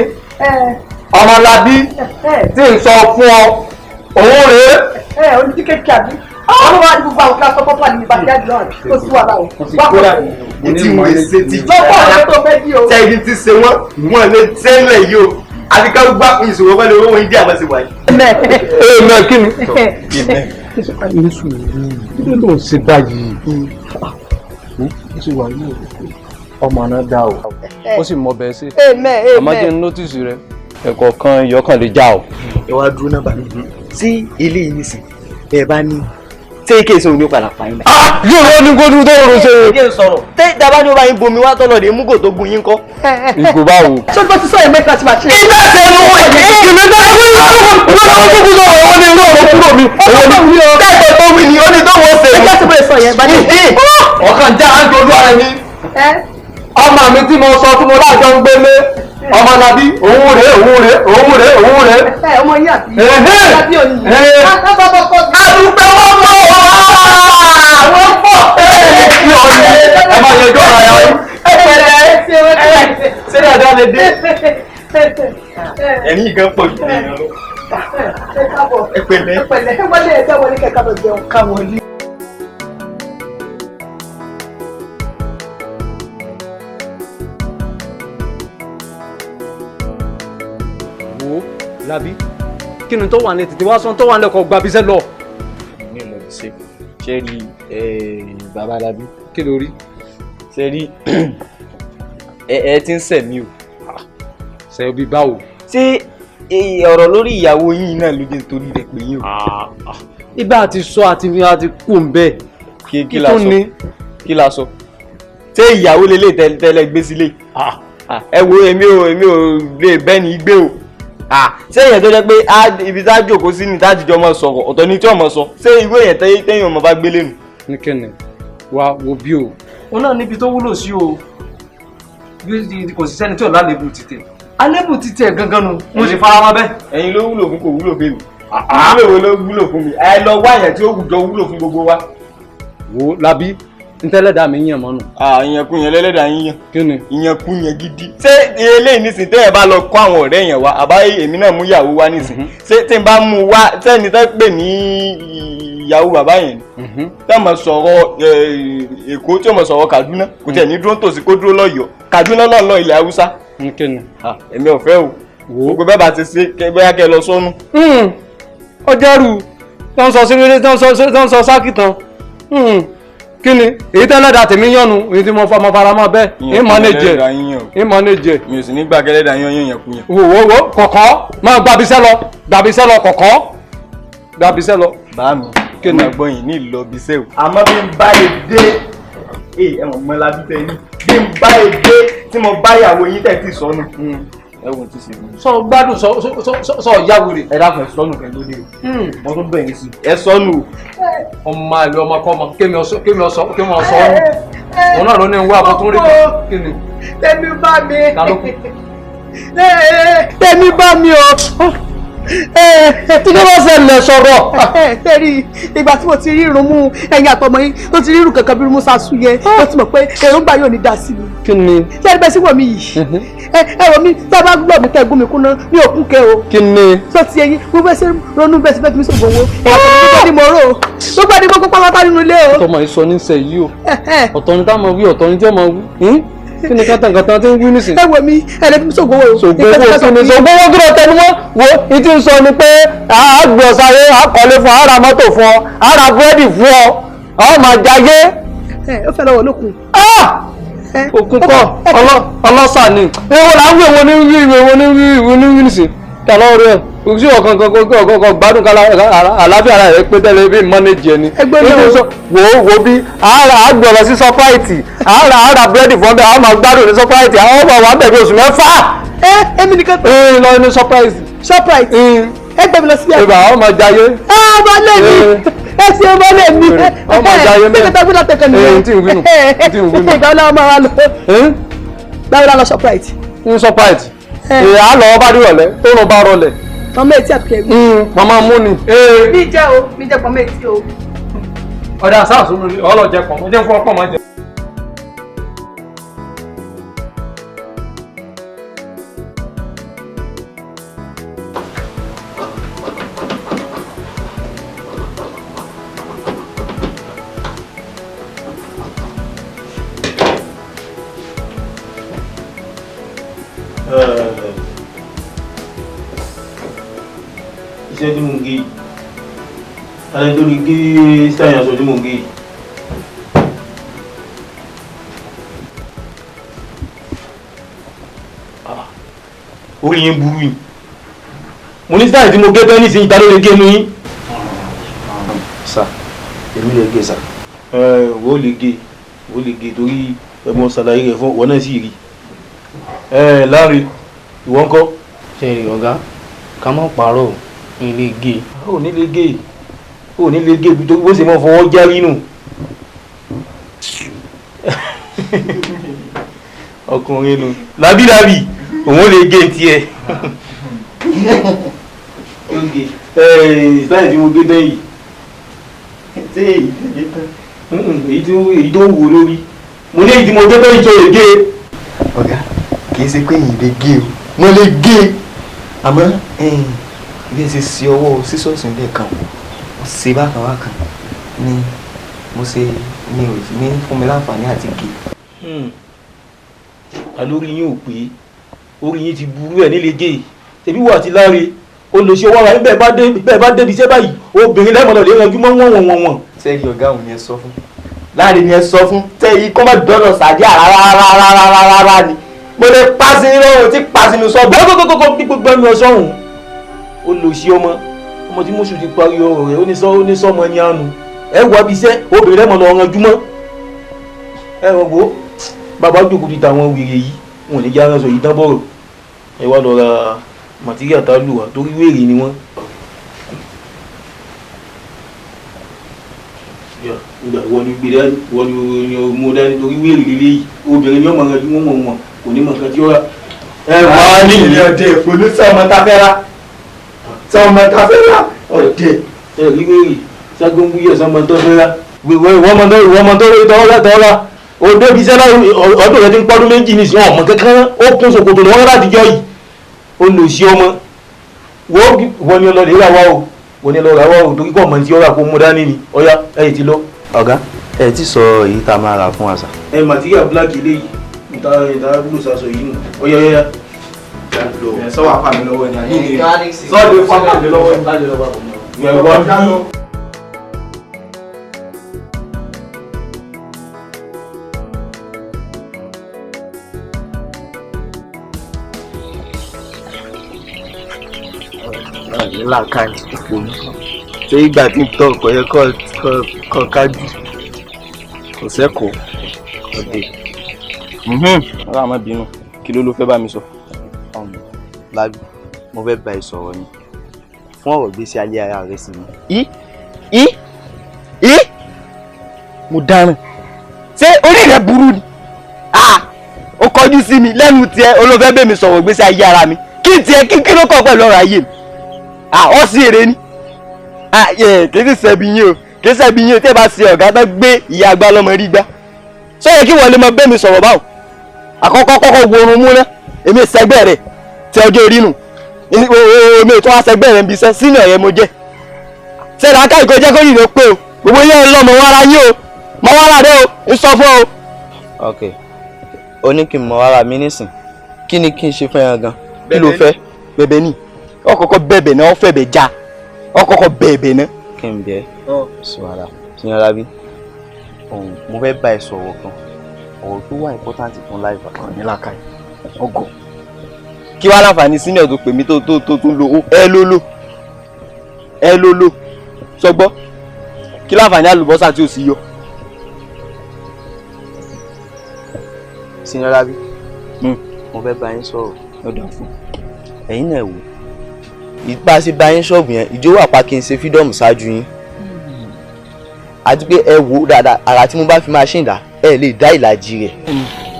Ọmọlábí tí ń sọ fún ọ òun rèé. Ẹ onídíkẹ́díkẹ́ àbí àwọn wà ní gbogbo àwọn kílásì pọ́pọ́ ní bàkíyàdì náà kó sí wàhálà o. Etí mo ṣe ti lọ́pọ̀ ọ̀rẹ́ tó fẹ́ bí o. Tẹ́lẹ̀ ti ṣe wọ́n wọ́n lè tẹ́lẹ̀ yìí o. Àti ká gbá ìṣòro pẹ̀lú owó ìdí àmọ́ sí wáyé. Ẹ kí ni. Ní sùúrù kí ló ń ṣe báyìí? Ó sì wà ní ọmọ náà dá o. Ó sì mọ bẹ́ẹ̀ sí. Àmọ́ jẹ́ nótìsì rẹ ẹ̀kọ́ kan ìyọkàn lè já o. Ẹ wá dúró náà bá mi. Sí ilé yìí nìsín ẹ bá ní ṣé ike ìṣòro ní padà pa yín báyìí. Yóò rọ ní gbódú tó rò ṣe. Ẹ sọ̀rọ̀ tẹ́ dábàá ní ó bá yín bomi wá tọ́lọ̀ dé múgò tó gun yín kọ́. Ìgò báwo. Ṣé o ti sọ yẹn mẹ́ta tí màá ṣe. Ilé ẹsẹ̀ ló wọ̀ yìí. Ìgbìmọ̀ náà ìwé ìwé ìwé ìwé ìwé ìwé ní irú ọ̀rọ̀ kúrò mi. Òun ni tẹ́tọ̀ tó wí ni ó ní tó wọ́n ṣe. Ẹ jẹ́ tí mo lè sọ yẹn bá dé. Ọkàn já àjọ ojú ara mi. Ọmọ mi tí mo sọ tí mo láàjọ ń gbélé. Ọmọlábí òun rèé òun rèé òun rèé òun rèé. Ẹ ọmọ yín àbí. Àbí òní. Àdùpẹ́ wọ́n pọ̀ wọ́n pọ̀. Ẹ máa yẹjọ́ ara yẹn. Ẹ pẹ̀lẹ́ ṣé dáadáa lè dé. Ẹ̀rín gan pọ̀ jù lẹ́yìn lọ. Ẹ káàbọ̀. Ẹ pẹ̀lẹ́. Ẹ pẹ̀lẹ́. Wọlé ẹgbẹ́ wọlé kẹ̀kẹ́ lọ jẹun ká wọlé. Labi kí ni tó wà ní tètè wá sọ tó wà ní ọkọ̀ gbàbíṣẹ́ lọ. Ní ìlọ ṣe ṣe rí bàbá Labi. Kí ló rí? Ṣe rí ẹ ti ń sẹ̀ mí o. Ṣe bí báwo? Ṣé ọ̀rọ̀ lórí ìyàwó yín náà ló dé torí rẹ̀ pé yín o? Ibà àti sọ àti àti kù ń bẹ́ẹ̀. Kí la sọ? Kí la sọ? Ṣé ìyàwó lélẹ̀ tẹ́lẹ̀ gbé sílé? Ẹ wo èmi ò lè bẹ́ẹ̀ ni gbé o. Ṣé èèyàn tó jẹ́ pé ibi tá a jókòó sí ni tá a jìjọ mọ sọ̀rọ̀ ọ̀tọ̀ ni tí ọmọ sọ ṣé irú èèyàn téèyàn ọmọ bá gbélé nu. Ní kẹ́ni wa wo bí o. Òun náà níbi tó wúlò sí o bí kò sí sẹ́ni tí ò lálébù títẹ̀ alébù títẹ̀ gangan nu mo sì fara mọ́ bẹ́ẹ̀. Ẹ̀yin ló wúlò fún kò wúlò fún mi wúlò wo ló wúlò fún mi ẹ lọ wá èèyàn tí ó jọ wúlò fún gbogbo wa. Wo Labi ntẹ́lẹ̀dá mi yàn mọ́nu. Ìyẹn kú yẹn lẹ́lẹ́dàá yín yàn. Kí ni? Ìyẹn kú yẹn gidi. Ṣé eléyìí nísìn tẹ́ ẹ bá lọ kó àwọn ọ̀rẹ́ yẹn wá àbá èmi náà mú ìyàwó wá nísìn. Ṣé tí n bá mú wá sẹ́ni tẹ́ pè ní ìyàwó bàbá yẹn ni. Tẹ́ mọ̀ sọ̀rọ̀ Èkó tí mọ̀ sọ̀rọ̀ Kaduna kò tẹ̀ ní dúró tòsí kó dúró lọ́yọ̀ọ́ Kaduna lọ́nà ilẹ̀ Haúsá. Kí ni? Èmi ò fẹ́ o. Gbogbo bẹ́ẹ̀ bá ti ṣe bóyá kẹ́ lọ sọ́nù. Ọjọ́rú tó ń sọ sí tó ń sọ sákìtàn kí ni èyí tẹ́lẹ̀ dà tèmi yànnu èyí tí mo fara mọ́ bẹ́ẹ̀ ìmọ̀ ní jẹ. Mi ò sì ní gbà kẹ́lẹ́dà yan yàn kú yàn. Wo wo kọ̀kọ́ máa gbàbíṣẹ́ lọ gbàbíṣẹ́ lọ kọ̀kọ́ gbàbíṣẹ́ lọ. Bá mi kí ni ọgbọ́n yìí ní ìlọbíṣẹ́ o. Àmọ́ bí n bá lè dé ẹ mọ̀ mọ́ labí tẹ ní bí n bá lè dé tí mo bá ìyàwó yín tẹ̀ tí sọnù. Ẹ wò ti ṣe mí. Sọ gbádùn sọ yáwèrè. Ẹ dákun ẹ sọnù kẹ lóde o. Mo tún bẹ̀rẹ̀ sí. Ẹ sọnù o. Ọmọ àlè ọmọ kọ́mọ kémi ọsọ kémi ọsọ kémi ọsọ ọ̀hún. Òun náà ló ní wá àbọ̀ tó ń rí kí ni. Tẹ̀mí bá mi. Tẹ̀mí bá mi o. Tí ló bá ṣẹlẹ̀ sọ̀rọ̀. Tẹ́rí ìgbà tí mo ti rí irun mú ẹ̀yìn àtọmọ yín tó ti rí irun kankan bí irun mú sasú yẹn ó ti mọ̀ pé èròǹgbà yóò ní dá sí mi. Kí ni? Ṣé ẹni bẹ́ẹ̀ sí wọ̀ mí yìí? Ẹ wọ̀ mí tí a bá gbọ́ mi tẹ́ gún mi kúná mi ò kún kẹ́ o. Kí ni? Sọ ti ẹyin mo fẹ́ ṣe ronú bẹ́ẹ̀ sí fẹ́ fi mí sògùn owó. Ẹ̀yà tó ní mo rò ó. Gbogbo ẹni gbogbo pátá nínú ilé o. Ọ̀tọ̀ mọ̀ sọ níṣẹ́ yìí o. Ọ̀tọ̀ ni táwọn wí ọ̀tọ̀ ni tí ọmọ wí. Kí ni kátàkátà tí ń wí nísìn. Ẹ wò mí ẹ lè fi mí sògùn owó. Sògùn owó kí ni sògùn owó kí ló tẹnu mọ́ wo ìtí ń sọ ni pé a gbé ọ sáré a kọ́lé fún ọ a ra mọ́tò fún ọ a ra búrẹ́dì fún ọ ọ máa jayé. Ẹ ó fẹ́ lọ́wọ́ lókun. Òkun kọ́ ọlọ́sà ni èwo là ń wí èwo ní wí èwo ní wí èwo ní wí nísìn tà lọ́wọ́ rẹ̀ òsì ọ̀kan kan kan gbádùn kala àlàáfíà ara rẹ̀ pé tẹ́lẹ̀ bí mọ́nẹ́jì ẹni. Ẹgbẹ́ náà wò ó wò bí ara àgbẹ̀ lọ sí sọ́práìtì ara ara búrẹ́dì fún ọbẹ̀ àwọn máa gbádùn ní sọ́práìtì àwọn ọmọ wa bẹ̀rẹ̀ oṣù mẹ́fà. Ẹ èmi nìkan. Ẹ lọ ní sọ́práìtì. Shoprite. Ẹ gbé mi lọ síbi. Ìbà ọmọ jayé. Ọmọ lé mi. Ẹ ṣe ọmọ lé mi. Ọmọ jayé mẹ́. Ṣé gbé látẹ̀kẹ́ nìyẹn? Tí ń wínú. Tí ń wínú. Ìgbà wo máa wá lọ? Báwo la lọ Shoprite? Ń Shoprite. Ìyá lọ bá dìrọ̀lẹ́ tó rọ bá rọlẹ̀. Màmá etí àbíkẹ́ mi. Màmá mú ni. Mi jẹ́ o, mi jẹ́ pọ̀nmọ́ etí o. Ọ̀dà sáà sún mi, ọlọ́jẹ pọ̀, mo jẹ́ fún ọpọ̀ máa jẹ. Iṣẹ́ tí mo ń gé alẹ́ tó lè gé sáyẹn aṣọ tí mo ń gé. Orí yín burú yìí, mo ní sáyẹn tí mo gé tán nísìnyí, ta ló lè gé nu yín. Sà, èmi lè gé sà. Wọ́n lè gé, wọ́n lè gé torí ẹ̀mọ́ ṣàlàyé rẹ̀ fún wọn náà sì rí. Láre, ìwọ ńkọ́. Ṣé rí ọ̀gá, ká má parọ́ o. Ní lè gé. Ó ní lè gé, ó ní lè gé torí bó ṣe máa fọwọ́ járí nù. Ọkùnrin nù lábílábì òun lè gé tiẹ̀. Sáyẹn tí mo gé tán yìí. Ṣé èyí tó gé tán? Èyí tó wò lórí. Mo ní èyí tí mo gé tán yìí tó lè gé. Ọ̀gá, kì í ṣe pé èyí lè gé o, mo lè gé àmọ́ bí ẹ ṣe ṣe ọwọ́ sísọ́ọ̀sì lẹ́ẹ̀kan ó ṣe bákan bákan ni mo ṣe ní ò ní fún mi láǹfààní àti gé. Àlórí yín ò pé, orí yín ti burú ẹ̀ nílé gé, tẹ̀bí wà ti láre ó lè ṣe ọwọ́ ara yín bẹ́ẹ̀ bá débi iṣẹ́ báyìí obìnrin lẹ́mọ̀lẹ́ lè ranjú mọ́ wọ̀n wọ̀n wọ̀n. Sẹ́yìn ọ̀gá òun ni ẹ sọ fún, láàrin ni ẹ sọ fún, tẹ́yìn kọ́ má dọ́nà sàdí rárá ni mo lè pa sí lọ́rùn tí pa sínú sọ́ọ̀bù. Gbogbogbò gbogbo ẹnu ẹ sọ́hùn. Ó lò sí ọmọ ọmọ tí mọ́ṣù ti parí ọ̀rọ̀ rẹ̀ ó ní sọ́mọ ní àánú ẹ wọ ibi iṣẹ́ obìnrin lẹ́mọ̀ lọ ranjú mọ́ ẹ rọ̀ wò bàbá jókòó ti tàwọn wèrè yìí wọn ò ní jẹ́ aránsọ yìí tán bọ̀rọ̀ ẹ wá lọ ra màtíríà tá a lù wá torí wèrè ni wọ́n. Ìgbà ìwọ ni gbé dání ìwọ ni mú dání torí wèrè lílé yìí obìnrin ni ọmọ ranjú wọn wọn kò ní mọ̀ nǹkan tí ó rà. Ẹ wá ní ilé ọdẹ ìfòlú sọmọ tá fẹ́ rà sọmọ tá fẹ́ rà ọdẹ. Ẹ rí wèrè ságbóngbúyẹ sọmọ tó fẹ́ rà ìwọ ọmọ tó rí tọ́lá tọ́lá òde bíi sẹ́lá ọdún rẹ ti ń pọ́dún méjì ní ìsìn ọmọ kankan ó kún ṣòkòtò lọ́wọ́ láti jọ yìí ó lò sí ọmọ wọ́n ní ọlọ́lẹ̀ rà wá o wọ́n ní ọlọ́rẹ̀ rà wá o torí kọ́ ọmọ tí ó rà kó mú dání ni ọ̀yá ẹ̀yìn ti lọ. Ọ̀gá, ẹ ti sọ èyí tá a máa rà fún wa sà. Ẹ màtíríà black eléyìí ìta ìta blue sàṣọ yìí nù ọ̀yá ọ̀yá. Sọ wà fà mí lọ́wọ́ ni àní ni sọ́ọ̀dù fà mí lọ́wọ́ ni. Làákàyè òpònú ṣé ìgbà tí ń tọ́ ọkọ̀ yẹ kọ́ kájú kò sẹ́kọ̀ọ́ ọ̀dẹ̀. Ọlá má bínú, kí ló fẹ́ bá mi sọ? Lábí, mo fẹ́ bá ẹ sọ̀rọ̀ ni fún ọ̀rọ̀ gbèsè ayé ara rẹ sí mi. Í í mo dáràn, ṣé orí rẹ burú ni? Ó kọjú sí mi lẹ́nu tiẹ̀ olófẹ́ bẹ́ẹ̀ mi sọ̀rọ̀ gbèsè ayé ara mi, kí tiẹ̀ kí ló kọ̀ pẹ̀lú ọ̀rọ̀ ayé mi? Ọ sí èrè ni kì í sì ṣẹbi yín o, kì í ṣẹbi yín o, tí ẹ bá ṣe ọ̀gá tó gbé ìyá àgbà lọ́mọ rí gbá sọ yẹ kí wọ́n lè mọ bẹ́ẹ̀ mi sọ̀rọ̀ báwo. Àkọ́kọ́ kọ́kọ́ wo orun mú ná, èmi ìṣẹ́gbẹ́ rẹ̀ tí ọjọ́ orí nù, èmi ìtọ́ àṣẹgbẹ́ rẹ̀ ń bi iṣẹ́ sínú ẹ̀yẹ mo jẹ́ ṣé làákà ìkó jẹ́ kó yìí ló pé o, gbogbo yẹn lọ mọ̀ wára yín o, mọ̀ wára rẹ o, ń sọ fún o. Ok, o ní kí n mọ̀ wára mi nísìn, kí ni kí n ṣe fún ẹ gan, kí ló fẹ́? Bẹ̀bẹ̀ ni ọkọ̀ọ̀kọ̀ bẹ̀bẹ̀ náà ó fẹ̀bẹ̀ já ọkọ̀ọ̀kọ̀ bẹ̀bẹ̀ náà. Kí n bẹ̀ ẹ́ sọ̀rọ̀ Sinyalabi, mo fẹ́ bá ẹ sọ̀rọ̀ kan, ọ̀rọ̀ tó wà important fún life. Ọ̀rọ̀ ní làákàyè ọgọ̀ kí wàá láǹfààní senior tó pè mí tó tó tó tó lo ẹ ló lò ẹ ló lò sọgbọ́ kí láǹfààní àlùbọ́sà tí ò sí yọ. Sinyalabi, mo fẹ́ bá yín sọ̀rọ̀ lọ́dọ̀ fún ẹ̀yin náà wò Ìgbà ṣe bá yín ṣọ́ọ̀bù yẹn, ìjọ wà pa kí n ṣe fídọ́ọ̀mù ṣáájú yín. Àti pé ẹ wò ó dáadáa, àrà tí mo bá fi máṣíìnì dá, ẹ lè dá ìlàjì rẹ̀.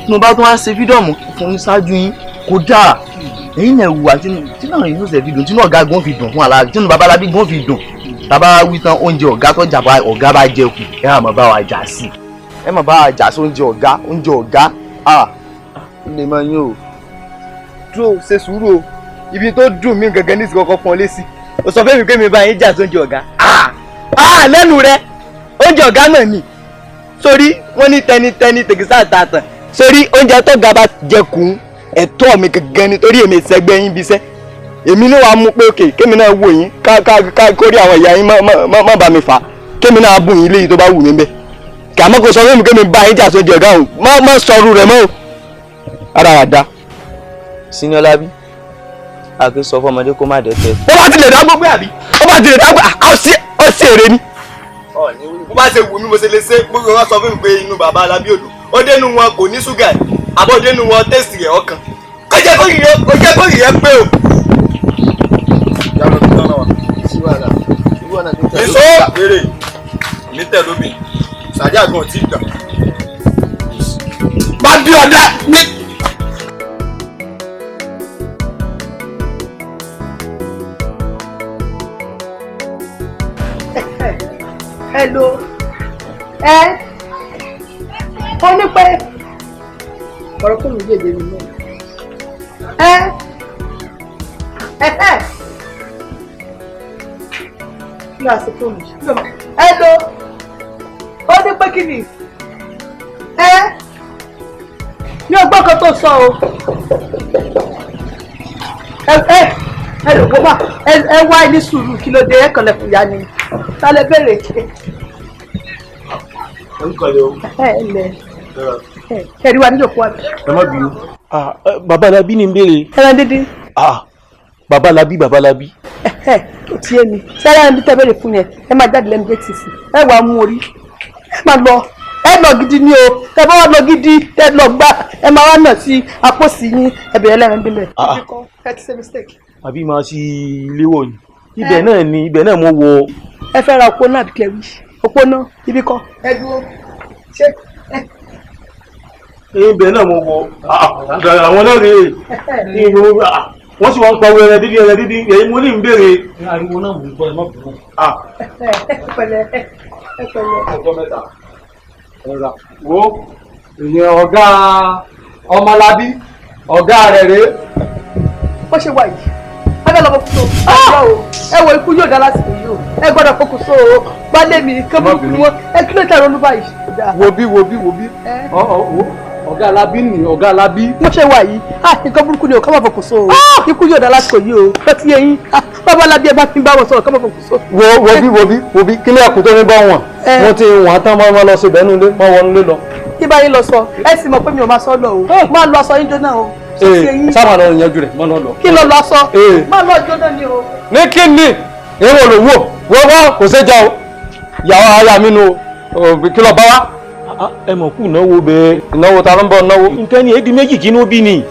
Tí mo bá tún wá ṣe fídọ́ọ̀mù fún yín ṣáájú yín, kò dáa. Ẹ̀yin náà wùwà tí náà yóò ṣe fi dùn, tí náà ọ̀gá gan fi dùn fún aláàbí, tí náà babalábí gan fi dùn. Tàbá wí tán, oúnjẹ ọ̀gá tó jà bá ọ̀gá bá jẹ kù, ẹ má bá wa jà sí. Ẹ má bá wa jà sí oúnjẹ ọ̀gá, oúnjẹ ọ̀gá. Ah, ó lè máa yín o. Dúró ṣe sùúrù o, ibi tó dùn mí gangan ní ìsìnkọ́kọ́ pọ́n lé sí. O sọ fún mi pé mi bá yín jà sóúnjẹ ọ̀gá. Ah, lẹ́nu rẹ, oúnjẹ ọ̀gá náà ni. Sórí wọ́n ní tẹnitẹni tèkísà tààtàn. Sórí oúnjẹ tó ga bá jẹ kùn, ẹ̀tọ́ mi gangan ni torí èmi ìṣẹ́gbẹ́ yín bíṣẹ́. Èmi ní wàá mú pé òkè kémi náà wò yín ká ká ká kórí àwọn ìyá yín má bá mi fà á, kémi náà bù yín léyìí tó bá wù mí bẹ́ẹ̀. Kì á mọ́ kó sọ fún mi kémi bá yín jà sóúnjẹ ọ̀gá òun, má sọrú rẹ̀ mọ́ o. Ara wà dá. Senior Labi, a kì í sọ fọmọdé kó má dẹ́tẹ̀. Ó bá tilẹ̀ dá gbogbo àbí? Ó bá tilẹ̀ dá gbogbo ó sì èrè ni. Bó bá ṣe wù mí mo ṣe lè ṣe, gbogbo wọn sọ fún mi pé inú bàbá Alábí òdò. Ó dénú wọn kò ní ṣúgà ẹ̀, àbọ̀ dénú wọn tẹ̀sì rẹ̀ ọkàn. Kó jẹ́ kó yẹ pé o. Èso èrè mi tẹ̀ lómi, sàdí àgbọn ò tí ì gbà. Má bí ọ̀dà ní. Hello. Ẹ ó ní pé ọ̀rọ̀ kò ní yéye mi náà. Ẹ ẹ ẹ kí ló àsìkò mi? Hello. Ó ní pé kí ni? Ẹ mi ò gbọ́ kan tó sọ o. Ẹ ẹ ẹ lò wọ́n wà ẹ wá ní sùúrù kí ló dé ẹ kànlẹ̀ fún ya ni. Ta lẹ béèrè? Ẹ lẹ ẹ rí wa nílò fún wa. Ẹ má bínú. Bàbá Alábí ni ń béèrè. Ẹran dídín. Bàbá Alábí, Bàbá Alábí. Ó ti yé mi. Sẹ́rẹ́ ẹni tẹ́ béèrè fún yẹn, ẹ máa jáde lẹ́nu géètì sí. Ẹ wàá mú orí. Ẹ máa lọ. Ẹ lọ gidi ni o. Tẹ bá wà lọ gidi, tẹ lọ gbá. Ẹ máa wá nà sí àpòsí yín. Ẹ bẹ̀rẹ̀ lẹ́ran dín bẹ̀. Ẹ ti ṣe mistake. Àbí máa ṣe léwọ̀ ni. Ibẹ̀ náà ni, ibẹ̀ náà mo wọ. Ẹ fẹ́ ra òpó náà àbí kẹwì? Òpó náà, ibi kọ́. Ẹ dúró. Ṣé ibẹ̀ náà mo wọ. Àwọn náà rèé. Wọ́n sì wọ́n ń pariwo ẹran dídín, ẹran dídín, èyí mo ní ń béèrè. Ariwo náà mò ń gbọ́, ẹ má bínú. Ẹ pẹ̀lẹ́, ẹ pẹ̀lẹ́. Ọjọ́ mẹ́ta. Ọ̀rà wo ìyẹn ọ̀gá Ọmọlábí, ọ̀gá rẹ̀ rèé. Bó ṣe wà yìí, ẹ fẹ́ lọ pokùnso. Ẹ wo ikú yóò dá lásìkò yìí o. Ẹ gbọ́dọ̀ pokùnso o. Gbálẹ̀ mi, kébùkù ni wọ́n. Ẹ kí ló tẹ̀ ronú báyìí? Wo bí, wo bí, wo bí. Ọ̀gá Alábí ni, ọ̀gá Alábí. Bó ṣe wà yìí, nǹkan burúkú ni o, ká má pokùnso o. Ikú yóò dá lásìkò yìí o. Bó ti yé yín, bàbá Alábí ẹ bá fi bá wọn sọ̀rọ̀, ká má pokùnso. Wo wo bí, wo bí, wo bí, kí ní ẹ̀kú tó ní bá wọn? Wọ́n ti wọ̀n tán mọ́ lọ sí ibẹ̀ nulẹ̀, mọ́ wọnú lé lọ. Kí bá yín lọ sọ, ẹ sì mọ̀ pé mi ò máa sọ lọ o. Má lọ aṣọ yín jóná o. Sábà lọ yanjú rẹ̀, mọ́ lọ lọ. Kí lọ lọ aṣọ? Má lọ jóná ni o. Ní kí ni? Èrò ló wò, wọ́n wá kò ṣe jẹ́ o. Ìyàwó aya mi nu o, kí lọ bá wá? Ẹ mọ̀ kú ìnáwó bẹ́ẹ̀. Ìnáwó ta ló ń bọ̀ náwó? Nǹkan ni èdè méjì kí inú bí ni.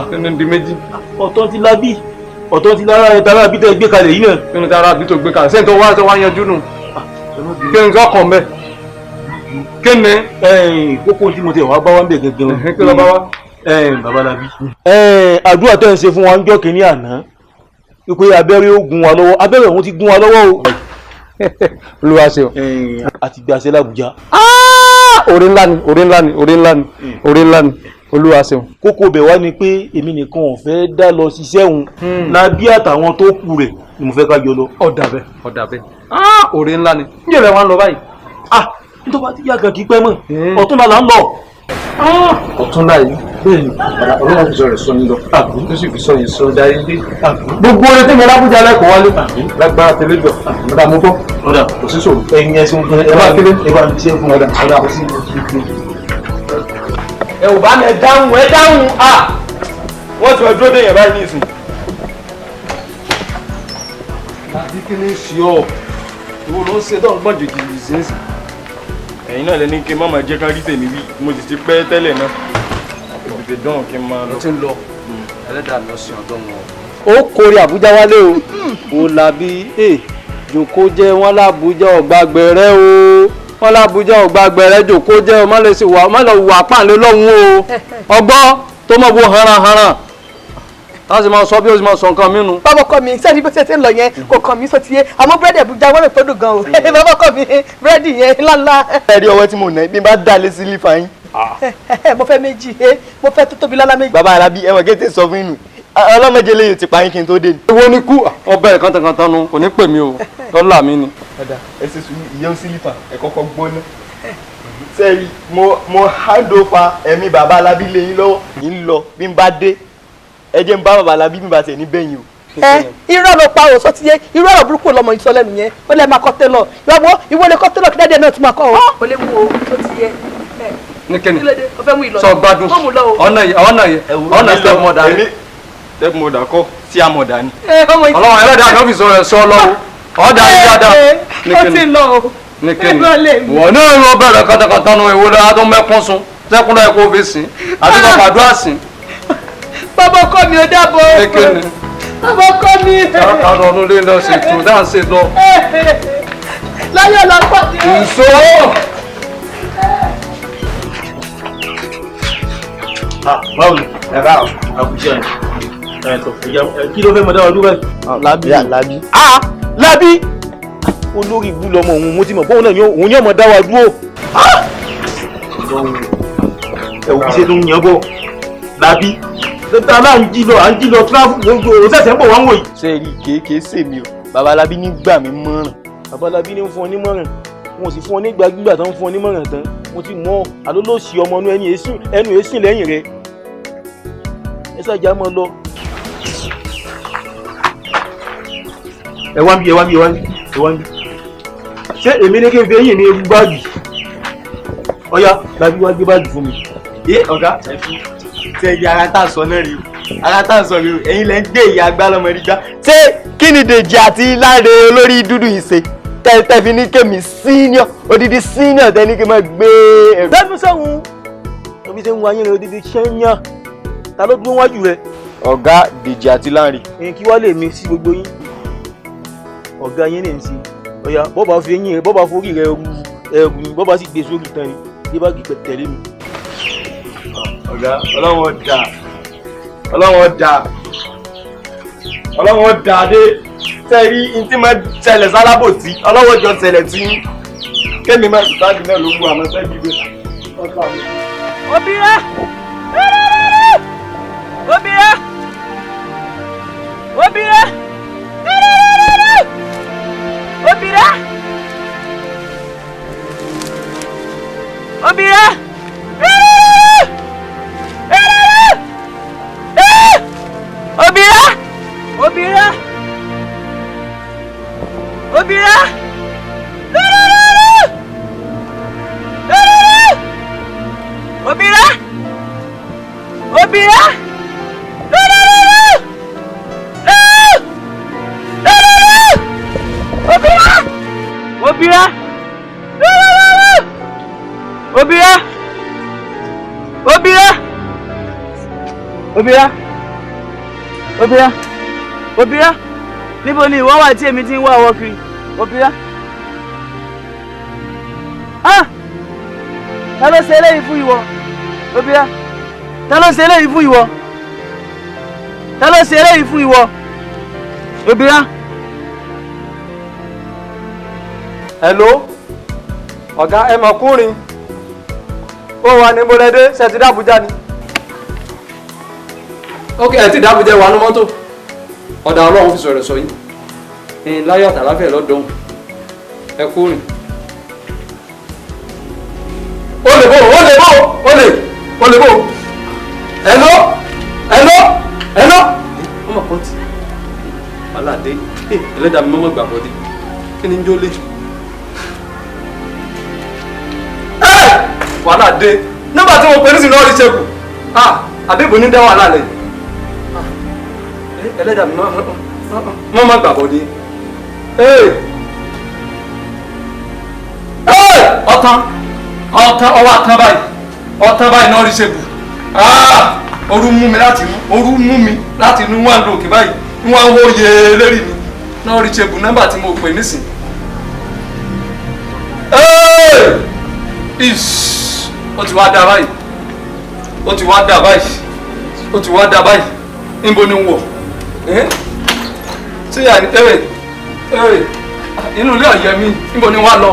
Kí ni di méjì? Ọ̀tọ̀ ti Lábí, ọ̀tọ̀ ti lára ẹ̀ tara bí tẹ́ gbé kalẹ̀ yìí náà. Kí ni tara bí tó gbé kalẹ̀? Ṣé n tó wá tó wá yanjú nù? Kí ni sọ́kàn bẹ́ẹ̀? Kí ni? Kókó tí mo ti wá bá wá ń bẹ̀ gangan. Kí ló bá wá? Bàbá Alábí. Àdúrà tẹ́ ń ṣe fún wa ń jọ́ kínní àná. Wípé abẹ́rẹ́ ó gún wa lọ́wọ́, abẹ́rẹ́ òun ti gún wa lọ́wọ́ o. Olúwa ṣe o. Àti gbàṣẹ l'Àbújá. Oore ńlá ni, oore ńlá ni, oore ńlá ni, oore ńlá ni, Olúwa ṣeun. Kókó bẹ̀ wá ni pé èmi nìkan ò fẹ́ dá lọ ṣiṣẹ́ òun. Lábí àtàwọn tó kù rẹ̀ ni mo fẹ́ ká jọ lọ. Ọ̀dà bẹ́ẹ̀, ọ̀dà bẹ́ẹ̀. Oore ńlá ni. Ǹjẹ́ rẹ̀ wá ń lọ báyìí? Nítorí bá ti yá gan kí pẹ́ mọ́. Ọ̀túnla là ń lọ. Ọ̀túnla yìí. Bẹ́ẹ̀ni, Ọlọ́run fi sọ rẹ̀ sọ yín lọ. Tó sì fi sọ yín sọ darí dé. Gbogbo oore tí mo lábújá lẹ́kọ̀ọ́ wálé. Lágbára tẹ́lẹ̀ jọ. Ọ̀dà mo bọ́. Ọ̀dà kò sí sòrò. Ẹyin ẹ ṣeun fún ẹ. Ẹ bá kéré. Ẹ bá ń ṣe fún ọ̀dà. Ọ̀dà kò sí. Ẹ ò bá mi ẹ dáhùn, ẹ dáhùn. Wọ́n ti wá dúró dé yẹn báyìí ní ìsìn. Lábí kí ni ṣe ọ́? Ìwọ ló ń ṣe tó ń gbọ́n jòjì yìí sí. Ẹ̀yin náà lẹ ní kí n má máa jẹ́ ká rí tèmi wí, mo sì ti pẹ́ tẹ́lẹ̀ náà. Tètè dán kí n máa lọ. Ó ti ń lọ. Ẹlẹ́dàá lọ sí ọ̀dọ́ wọn. Ó kórè Àbújá wálé o. Ó làbí jòkó jẹ́ wọn lábújá ọ̀gbà gbẹ̀rẹ́ o. Wọn lábújá ọ̀gbà gbẹ̀rẹ́ jòkó jẹ́ o má lè wà pàǹlẹ́ lọ́hùn o. Ọgbọ́n tó mọ̀ bó hanranhanran. Láti máa sọ bí ó sì máa sọ nǹkan mínú. Bàbá ọkọ mi sẹ́ni bó ṣe ti ń lọ yẹn kò kàn mí sọ ti yé àmọ́ búrẹ́dì Àbújá wọ́n lè fọ́dún gan o. Bàbá ọkọ mi búrẹ́dì yẹn ńláńlá. Ẹ rí ọwọ́ tí mo nà bí n bá dà lé sí lífa yín. Mo fẹ́ méjì mo fẹ́ tó tóbi lálá méjì. Bàbá Alábí ẹ̀wọ̀n kété sọ fún inú ọlọ́mọdé lè ti pa yín kí n tó dé ni. Ewo ni kú ọbẹ̀ kàntàkàntàn nu kò ní pè mí o lọ́la mi ni. Ọ̀dà ẹ ṣe sùúrù ìyẹn sílífà ẹ kọ́kọ́ gbóná. Sẹ́yìn mo hand over ẹ̀mí bàbá Alábí lé yín lọ́wọ́. Yín lọ bí n bá dé ẹ jẹ́ n bá bàbá Alábí mi bá tẹ̀ ní bẹ́yìn o. Ẹ irọ́ ló pa òsọ ti yé irọ́ ọ̀rọ̀ burúkú lọmọ yìí sọ lẹ́nu yẹn ó lẹ́ máa kọ́ tẹ́lọ̀ ìwọ lè kọ́ tẹ́lọ̀ kí dáadé náà tún máa kọ́ o. Kò lè mú o tó ti yẹ. Ní kíni sọ gbádùn ọ̀nà yìí ọ̀nà yìí ọ̀nà step mother rẹ. Step mother kọ́ sí àmọ̀dá ni. Ọlọ́run ẹlẹ́dàá kan fi sọ rẹ̀ sọ lọ́wọ́ ọ̀dà yìí dáadáa. Ní kíni wọ́n ní ìwọ bẹ̀rẹ̀ kọ́tàkọ́tà nu ìwọ lọ́wọ́ tó mẹ́kún sun sẹ́kún náà kó fi sìn àti kó fàdúrà sìn. Bàbá ọkọ mi ò dábọ̀. Ní kíni. Bàbá ọkọ mi. Káàkiri ọdún lé lọ sí tù dáhùn sí lọ. Láyọ̀ la pàdé. Nsọ. Báwo ni ẹ bá àkùjẹ ẹ tọ kí ló fẹ́ mọ dáwọ́ dúró ẹ. Lábí Lábí. Lábí olórí ìbú lọmọ òun mo ti mọ̀ bóun náà ni òun yóò mọ dáwọ́ dúró. Ẹ wò ṣe ló ń yan bọ̀ Lábí tẹ́tà náà ń jí lọ à ń jí lọ tíráfù gbogbo òun ṣẹ̀ṣẹ̀ ń bọ̀ wá ń wò yìí. Ṣé rí kéèké sèmi o bàbá Alábí ní gbà mí mọ́ràn. Bàbá Alábí ní ń fún ọ nímọ̀ràn wọn ò sì fún ọ nígbà gbígbà tó ń fún ọ nímọ̀ràn tán mo ti mọ àlólòsì ọmọ inú ẹnu èsìn lẹ́yìn rẹ ẹ ṣàjà mọ́ lọ. Ẹ wá ń bí ẹ wá ń bí ẹ wá ń bí ẹ wá ń bí ṣé èmi ní kí n fi eyín mi rú báàgì ọ̀yá Lábí wá gbé báàgì fún mi. Ẹ ọ̀gá ẹ fi ṣe iye ara tá à ń sọ náà rí o ara tá à ń sọ rí o ẹ̀yin lẹ́ ń gbé ìyá agbá lọ́mọ rí gbá. Ṣé kí ni Dèjì àti Láre olórí dúdú yìí ṣe tẹ́ fi ní kémi senior odidi senior tẹ́ ní kí n máa gbé ẹrù. Lẹ́nu sẹ́wọ̀n omi ṣe ń wáyé rẹ odidi sẹ́yìn ta ló dúró wájú rẹ. Ọ̀gá Dèjì àti Láre. Ẹ̀yin kí wá lè mi sí gbogbo yín ọ̀gá yín ní sí ọ̀yà bọ́ba fi eyín rẹ bọ́ba forí rẹ ẹrù ni bọ́ba sì gbé sórí tán ni bí bá gbé tẹ̀lé mi. Ọ̀gá ọlọ́wọ́n dà ọlọ́wọ́n dà ọlọ́wọ́n dà dé sẹ́rí ní tí máa ṣẹlẹ̀ sálábòtí ọlọ́wọ́n jọ ṣẹlẹ̀ tí kémi máa sáàdì náà ló wù àmọ́ sẹ́gi gbé. Obìnrin obìnrin obìnrin obìnrin obìnrin obìnrin obìnrin obìnrin obìnrin obìnrin obìnrin obìnrin obìnrin Obìnrin obìnrin obìnrin níbo ni ìwọ wà tí èmi ti ń wá ọwọ́ kiri obìnrin ah ta ló ṣe eléyìí fún ìwọ obìnrin ta ló ṣe eléyìí fún ìwọ ta ló ṣe eléyìí fún ìwọ obìnrin. Hello ọ̀gá ẹ mọ̀ kúrin ó wà ní mọ́lẹ́dẹ́ ṣe ti dábùjá ni. Ok ẹ ti dábùjá wà ní mọ́tò ọ̀dà ọlọ́run fi sọ̀rọ̀ sọ yín ẹ̀yin láyọ̀ àtàláfẹ̀ lọ́dọ̀ọ́n ẹ kúrin. Ó lè bò ó lè bò ó lè ó lè bò. Hello hello hello. Ọmọ kan ti aládé ẹlẹ́dàá mi mọ́mọ́ gbàgbọ́dé kí ni ń jó lé. Wàhálà dé nígbà tí mo pè ní sinú ọ̀rí ṣekù àbíbò ní dá wàhálà lẹ̀ ẹlẹ́dàá mi mọ́ má gbàbọ̀dé ọ̀tán ọ̀tán ọwọ́ àtán báyìí ọ̀tán báyìí náà rí ṣekù orú mú mi láti inú orú mú mi láti inú wà lókè báyìí. Wọ́n á wòye lérí mi náà rí ṣebù nọ́mbà tí mo pè nísìn. Ó ti wá dá báyìí, ó ti wá dá báyìí, ó ti wá dá báyìí. Níbo ni wọ̀ ṣé yà ní inú ilé ọ̀yẹ́ mi, níbo ni wọ́n á lọ?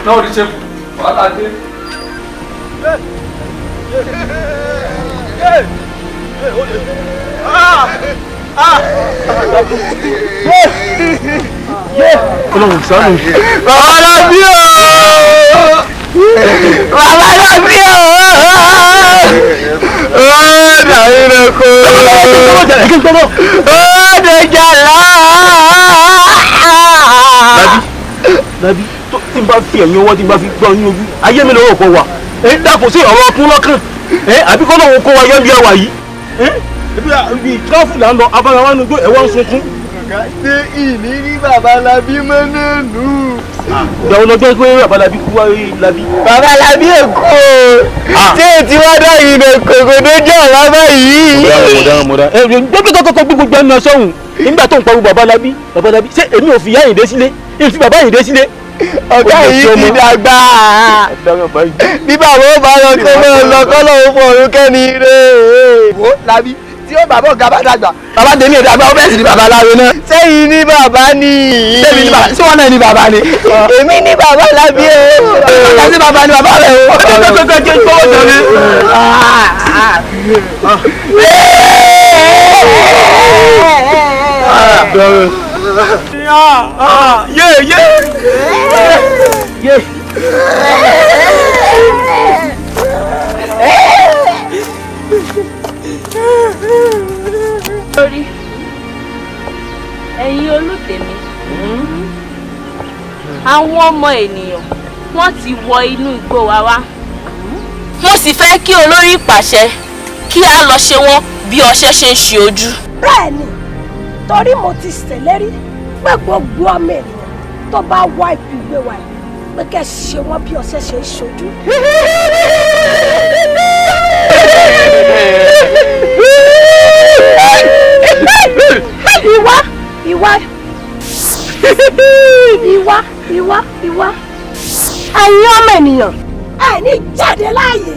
Náà rí ṣebù wàhálà dé. Ọlọ́run ṣàánú. Bàbá Lábí o! Bàbá Lábí o! Ó dàrí lóko. Ó dẹjà lá. Lábí, tí n bá fi ẹ̀yìn ọwọ́ tí n bá fi gbọ́ ní ojú, ayé mi lọ́wọ́ kọ wà. Ẹ dákun sí ọ̀rọ̀ ọkùn lọ́kàn. Àbí kọ́ lóun kó wa yẹ́ bí a wà yìí. Ibi tráfù là ń lọ, afárá wa ń gbé ẹ̀wọ̀n sunkún. Ṣé ìní rí Bàbá Lábí mọ́ náà nù? Ìgbà wo lọ́jọ́ pé Bàbá Lábí kú wá Lábí? Bàbá Lábí Èkó ṣé ètí wá dá ìrìnà kòkò tó jẹ́ ọ̀la báyìí? Mo dáhùn. Ẹ gbẹ́gbẹ́ kọ́kọ́ gbogbo ẹnu ọ̀ṣọ́ òun nígbà tó ń pariwo Bàbá Lábí, Bàbá Lábí, ṣé èmi ò fi ìyá Àyìndé sílé? Èmi fi bàbá Àyìndé sílé. Ọ̀gá yìí ti dàgbà. Bí bàbá ó bá lọ kó mọ́ lọ kọ́ lọ́wọ́ fún ọ̀run kẹ́ni rẹ̀. Wo Lábí tí ó bàbá ọ̀gá bá dàgbà, bàbá tèmi ò dàgbà, ó bẹ̀rẹ̀ sí ní bàbá láre náà. Sẹ́yìn ní bàbá ni. Sẹ́yìn ní bàbá, ṣé wọ́n náà ní bàbá ni? Èmi ní bàbá Lábí o. Bàbá sí bàbá ni bàbá rẹ̀ o. Yé yé yé. Lórí ẹ̀yin olùtẹ̀mí, àwọn ọmọ ènìyàn wọ́n ti wọ inú igbó wa wá. Mo sì fẹ́ kí olórí pàṣẹ kí a lọ ṣe wọ́n bí ọṣẹ ṣe ń ṣe ojú. Bẹ́ẹ̀ni, torí mo ti ṣèlérí pé gbogbo ọmọ ènìyàn tó bá wá ibi ìgbé wa yìí pé kẹ́ ṣe wọ́n bí ọṣẹ ṣe ń ṣojú. Ìwá ìwá ìwá ìwá ìwá ẹ̀yin ọmọ ènìyàn ẹ ní jáde láàyè.